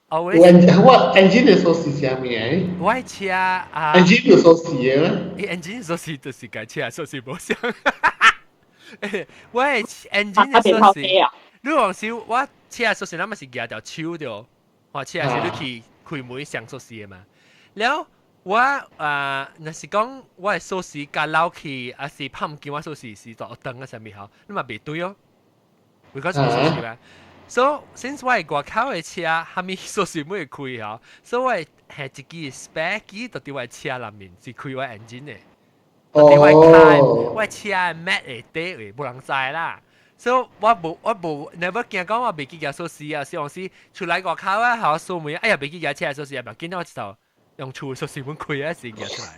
哦我我 engine 的鎖匙啥物？我的車啊，engine 有鎖匙的咩？engine 鎖匙就是共車鎖匙無相，我的 engine 的鎖匙，你往時我車鎖匙，咱嘛是舉條手著，我車是你去開門上鎖匙的嘛，了。我啊，若是講我的鎖匙共漏去，抑是拍毋見我鎖匙是就斷啊啥物吼，你嘛袂對哦，because 無鎖匙嘛。So since 我的外口的車，啥物鎖匙每會開吼，所以我會下一支 spare key 就佇我的車內面，是開我 engine 的。就佇我的我的車的 mat 的底位，無人知啦。所以我無 never 驚講我袂記舉鎖匙啊，是有時出來外口啊，好鎖門，哎呀袂記舉車的鎖匙啊，無緊我一頭。用厝鎖匙門開啊，是舉出來。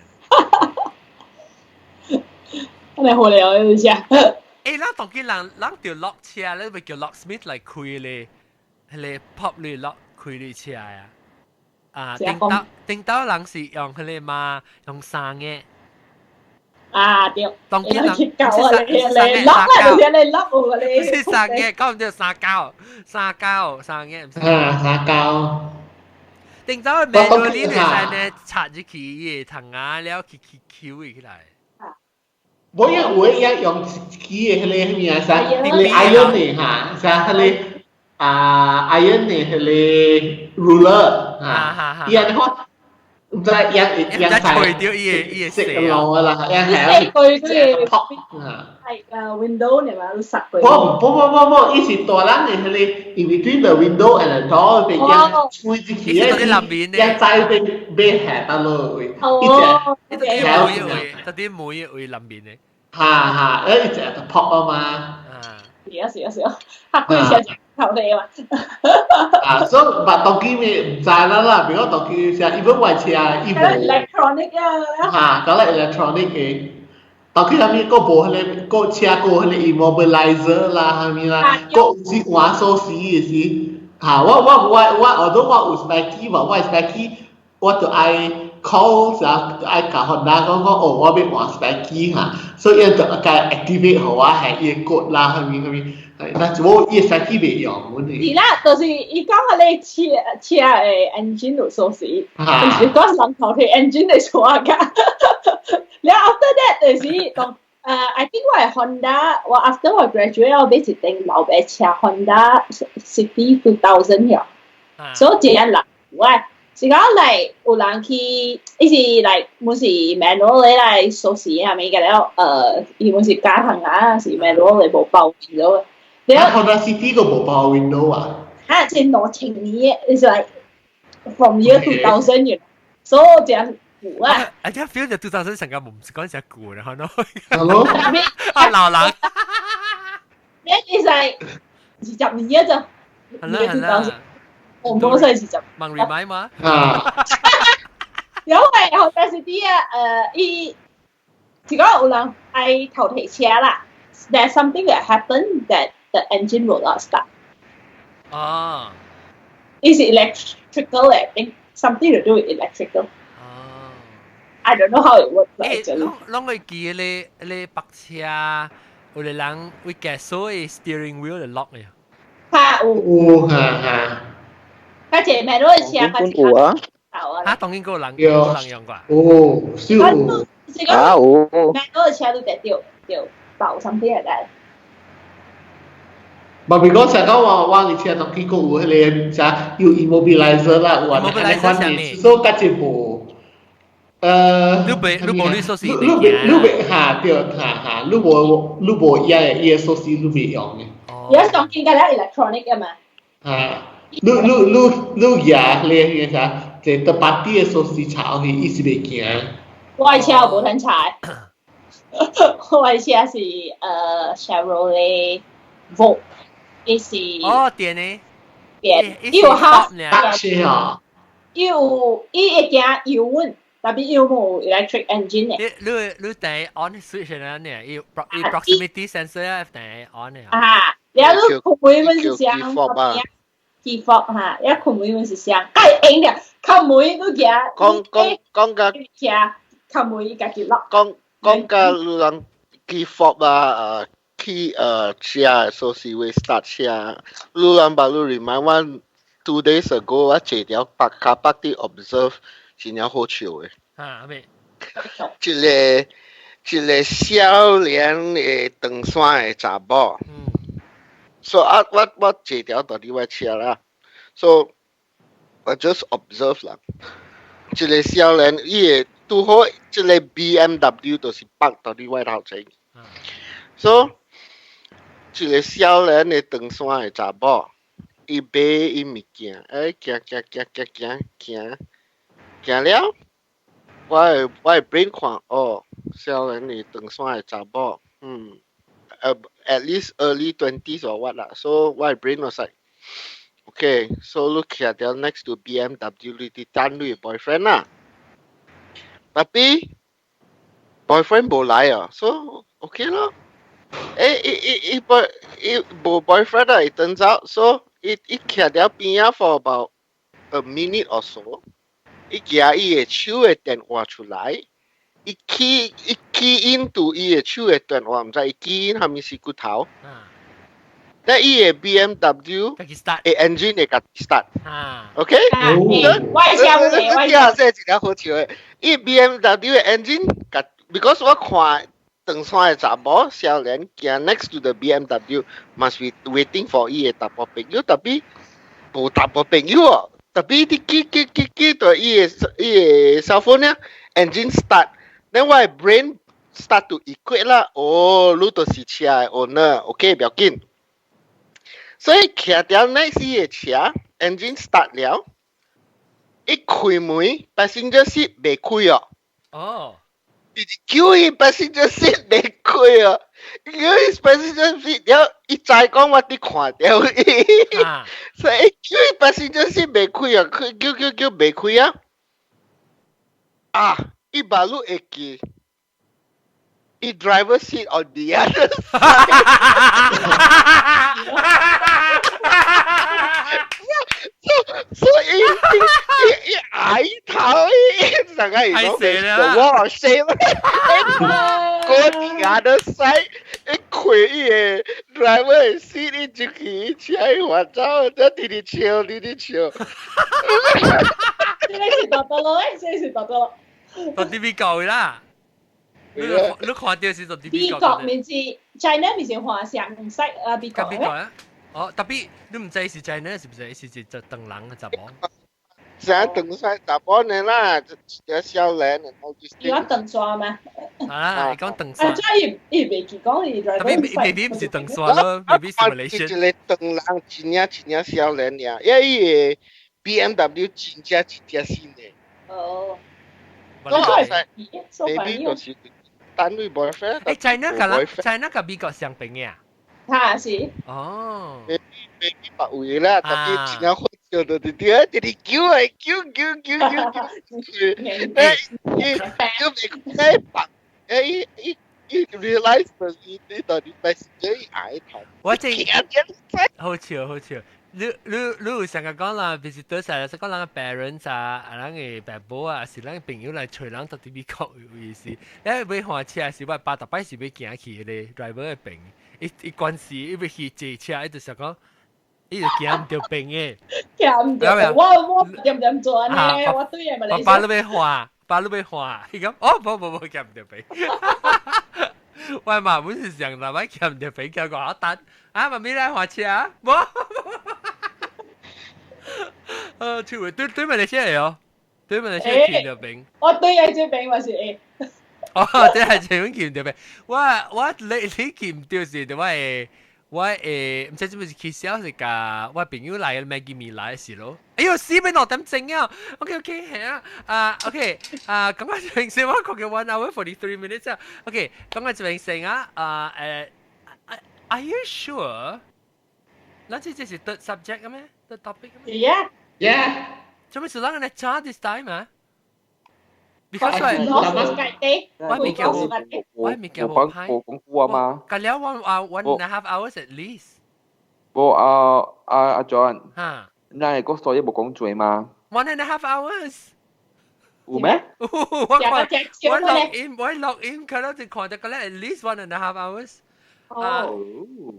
你好了一下。欸，咱當今人人著 lock 車，你欲叫 locksmith 來開咧，彼个 pop 你 lock 開你車啊。啊，頂到頂到人是用彼个嘛，用三個。啊對。當今人是你 lock 啊，就是你 lock 有你。是三個，講毋對三九，三九三個，毋是。啊，三九。頂早的 manually 會使呢插入去伊的窗仔了去去抾起來。無影有的影用一支的彼个彼物啊啥，彼個 iron 的哈，啥彼个啊 iron 的彼個 ruler 哈，伊按呢看，毋知影會影使吹著伊的伊的色路啦，影係佢佢 pop 啊。係啊，window 你嘛，你塞佢。不不不不不，伊是大人的彼個 in between the window and the door 被影吹入去的，影知欲欲下到落位，哦，伊隻門的位，這啲門的位內面的。哈哈，伊隻就 pop 啊嘛。啊。是啊是啊是啊，嚇鬼車頭你嘛。啊，所以嘛當今咪毋知啦啦，比如講當今車，伊本外車伊無。 electronic 啊。哈，講咧 electronic 的。當佢啥物，閣無彼個，閣車閣彼個 immobilizer 啦，啥物啦，閣有時換鎖匙的時，哈，我我我，although 我有 spare key 嘛，我 spare key 我就愛 call 時就愛共 Honda 講講，哦，我欲換 spare key 哈，所以伊就共 activate 予我係伊個 code 啦，啥物啥物，但是我伊 spare key 袂用，阮是啦，就是伊講彼个車車的 engine 有鎖匙，就是講人頭提 engine 的鎖㗎。然後 after that 就是講，I think 我係 Honda，我 after 我 graduate 我買一頂老白車 Honda City 2000 了，所以這樣人我是講嚟有人去，伊是嚟毋是 manual 的來鎖匙啊，物個了，伊毋是加行啊，是 manual 的無包 window。了 Honda City 個無包 window 啊？啊，這2000年，is like from year 2000 you know，所以這樣。有啊！啊，這 feel 就2000成個唔是講成舊啦，可能。係咯。啊，老人。你是20年啊？係啦係啦。我冇說20。問 remind 嘛？啊。因為 Honda City 啊，伊是講有人愛頭提車啦。There's something that happened that the engine will not start. 啊。 Is electrical, I think something to do with electrical. I don't know how it works. 欸，攏攏會記咧咧白車，有個人會駕鎖的 steering wheel 就 lock 了。哈有有哈哈。較濟 manual 車較有啊。有啊。嚇，當然個人個人用啩。哦，少。啊有。 manual 車都得掉掉爆 something like that。嘛，比講成講話我嘅車當見過有彼個啥有 immobilizer 啦，有啊，那款的，所以較濟無。你袂你無你鎖匙你袂你袂嚇對嚇嚇，你無你無伊個伊個鎖匙你袂用的。而家當見㗎啦，electronic 啊嘛。嚇，你你你你舉彼個啥，一個 party 的鎖匙插去，伊是袂行。我的車無通插，我的車是Chevrolet Volt。伊是哦電的，電，伊有 half 搭車啊，伊有伊會行油溫，但係伊無 electric engine 的。你你你等 on switch 呢？呢，伊 proximity sensor 啊，等 on 的。啊，了你開門阮是聲，key fob 哈，一開門阮是聲，該應的，開門你行，講講講甲行，開門伊家己落。講講甲你人 key fob 啊，去車鎖匙會 start 車，你人把你 remind 我 2 days ago 我坐條白卡白啲 observe 真正好笑的。啊，咩？一個一個少年的登山的查某。所以啊，我我坐條到佇我車啦，所以我 just observe 啦。一個少年，伊會拄好這個 BMW 就是泊到佇我頭前。所以一個少年的登山的查某，伊買伊物件，欸行行行行行行行了，我的我的 brain 看哦，少年的登山的查某，at least early 20s or what 啦，so 我的 brain was like okay, so 你徛佇 next to BMW 你佇等你的 boyfriend 啦，tapi boyfriend 無來啊，so okay 咯。欸，伊伊伊 boy 伊無 boyfriend 啊，伊轉走，so 伊伊徛佇邊仔 for about a minute or so，伊舉伊的手的電話出來，伊 key 伊 key into 伊的手的電話，毋知伊 key in 啥物是骨頭。但伊的 BMW 的 engine 會家己 start。OK？我車有我車這一個好笑的，伊 BMW 的 engine 家，because 我看。登山的查某少年行 next to the BMW must be waiting for 伊的查某朋友，tapi 無查某朋友哦，tapi 你記記記記到伊的伊的 cell phone 呢，engine start，then 我的 brain start to equate 啦，哦，你就是車的 owner，OK，不要緊。所以徛佇 next 伊的車，engine start 了，一開門，passenger seat 未開哦。哦。叫伊 passenger seat 未開哦，叫伊 passenger seat 了，伊知講我佇看著伊，所以叫伊 passenger seat 未開啊，開叫叫叫未開啊，啊，伊把路會記，伊 driver seat on the other side。所以伊伊挨頭，伊上個伊講 the wall of shame，過 the other side，伊開伊個 driver seat，伊就去車伊滑走，再直直笑，直直笑。這個是大多咯，這個是大多咯。到啲美國啦，你你看到是到啲美國面是 China 面是華上唔識啊美國咩？哦，tapi 你毋知是 China 是毋是？是是就唐人的查某。成唐山查某呢啦，一少年的。伊講唐山嗎？啊，伊講唐山。啊，這伊伊袂記講伊 driver。tapi maybe 毋是唐山咯，maybe 是 Malaysia。一個唐人真正真正少年爾，因為伊個 BMW 真正真正新的。哦。我 maybe 就是等你 boyfriend。欸，China 佮人 China 佮美國相平的啊？哈是。哦。 maybe maybe 別位啦，tapi 真正好笑就是對，就是叫來叫叫叫叫叫，欸，伊叫袂欸白，欸伊伊伊 realize 就是你到底 passenger 伊挨頭。我這好笑好笑。你你你有成日講啦，visitor 成日講人嘅 parents 啊，啊人嘅爸母啊，是人朋友來揣人到佇美國有意思。因為欲換車是我爸逐擺是欲行去彼個 driver 的邊，伊伊關係伊欲去坐車，伊就想講，伊就行毋著邊嘅。行毋著，我點點做呢？我對嘅咪。爸爸都欲換，爸都欲換，伊講哦，無無無，行毋著邊。我嘛本是上禮拜行毋著邊，叫我等啊，媽咪來換車，無。出對對馬來西亞哦，對馬來西亞行著邊。我對嘅這邊嘛是會。哦，這係這樣行著邊。我我你你行毋著是，我會。我會毋知這毋是起笑是共我朋友來 Maggie 麵來時咯。哎喲，死欲兩點鐘啊！OK OK 係啊，啊 OK 啊，講到這邊先，我講嘅 1 hour 43 minutes 啊。OK，講到這邊先啊，啊誒，Are you sure？咱這這是 third subject 嘅咩？third topic 嘅咩？Yeah yeah。做咩事咱來查 this time 啊？Because 我我物件我物件無歹，無講久啊嘛。隔了 one 啊 1.5 hours at least。無啊啊阿 John，嚇，咱係個所以無講濟嘛。 1.5 hours。有咩？我看我 log in 我 log in 看到就看到個咧 at least 1.5 hours。啊，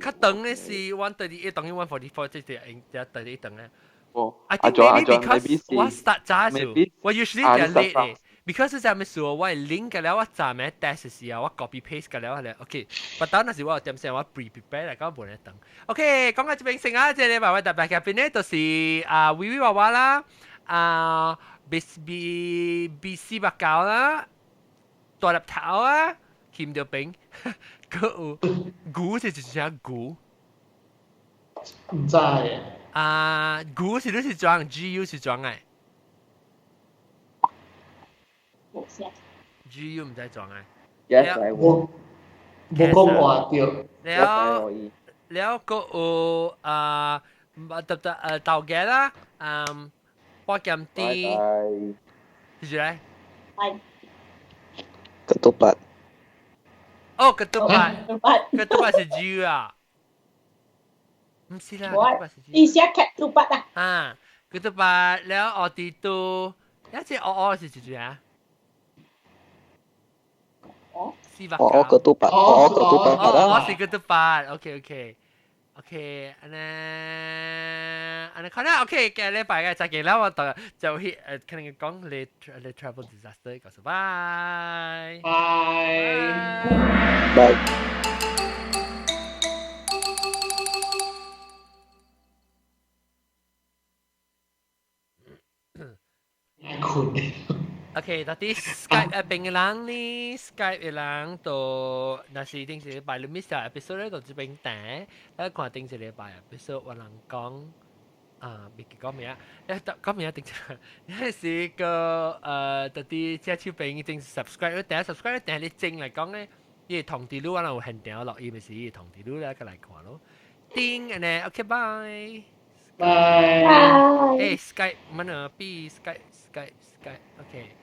較長的是 1:38，當然 1:44，這是應只 38長咧。哦，I think maybe because 我 start 早時，我 usually 就 late 嘅。because 是啥物事？我 link 個了，我站咩 test 時啊，我 copy paste 個了咧。OK，不當那時我有點先，我 pre prepare 嚟講無咧等。OK，講到這邊先啊，這禮拜我特別嘉賓咧，就是啊微微娃娃啦，啊 B B B C 八九啦，大粒頭啊，鉗著餅，閣有牛是一隻牛。毋知。啊，牛是你是裝 G U 是裝的？G U 毋知裝的。 Yes，無無講話對。了了，閣有啊，特特豆芽啦，嗯，花鹹豬，是誰？係。 Ketupat。哦，ketupat，ketupat 是 G U 啊？毋是啦，伊寫 ketupat 啊。啊，ketupat 了奧迪都，一隻哦哦是幾隻啊？哦，ketupat，哦，ketupat 哦，我是 ketupat，OK OK OK，按呢按呢可能 OK，今禮拜嘅再見啦，我就就去可能講你你 travel disaster，告訴拜拜拜。困。 OK，到底 Skype 一邊嘅人呢？Skype 嘅人就若是頂一禮拜你 miss 咗 episode 咧，就這邊等，咱看頂一禮拜 episode 有人講啊，未記講咩啊？誒，講咩啊？頂一，那是個到底這手邊已經 subscribe，第一 subscribe 第你正嚟講咧，伊通知你我有現場錄音，咪是伊通知你來個來看咯。叮，按呢，OK，拜。拜。誒，Skype 乜呢？B Skype Skype Skype，OK。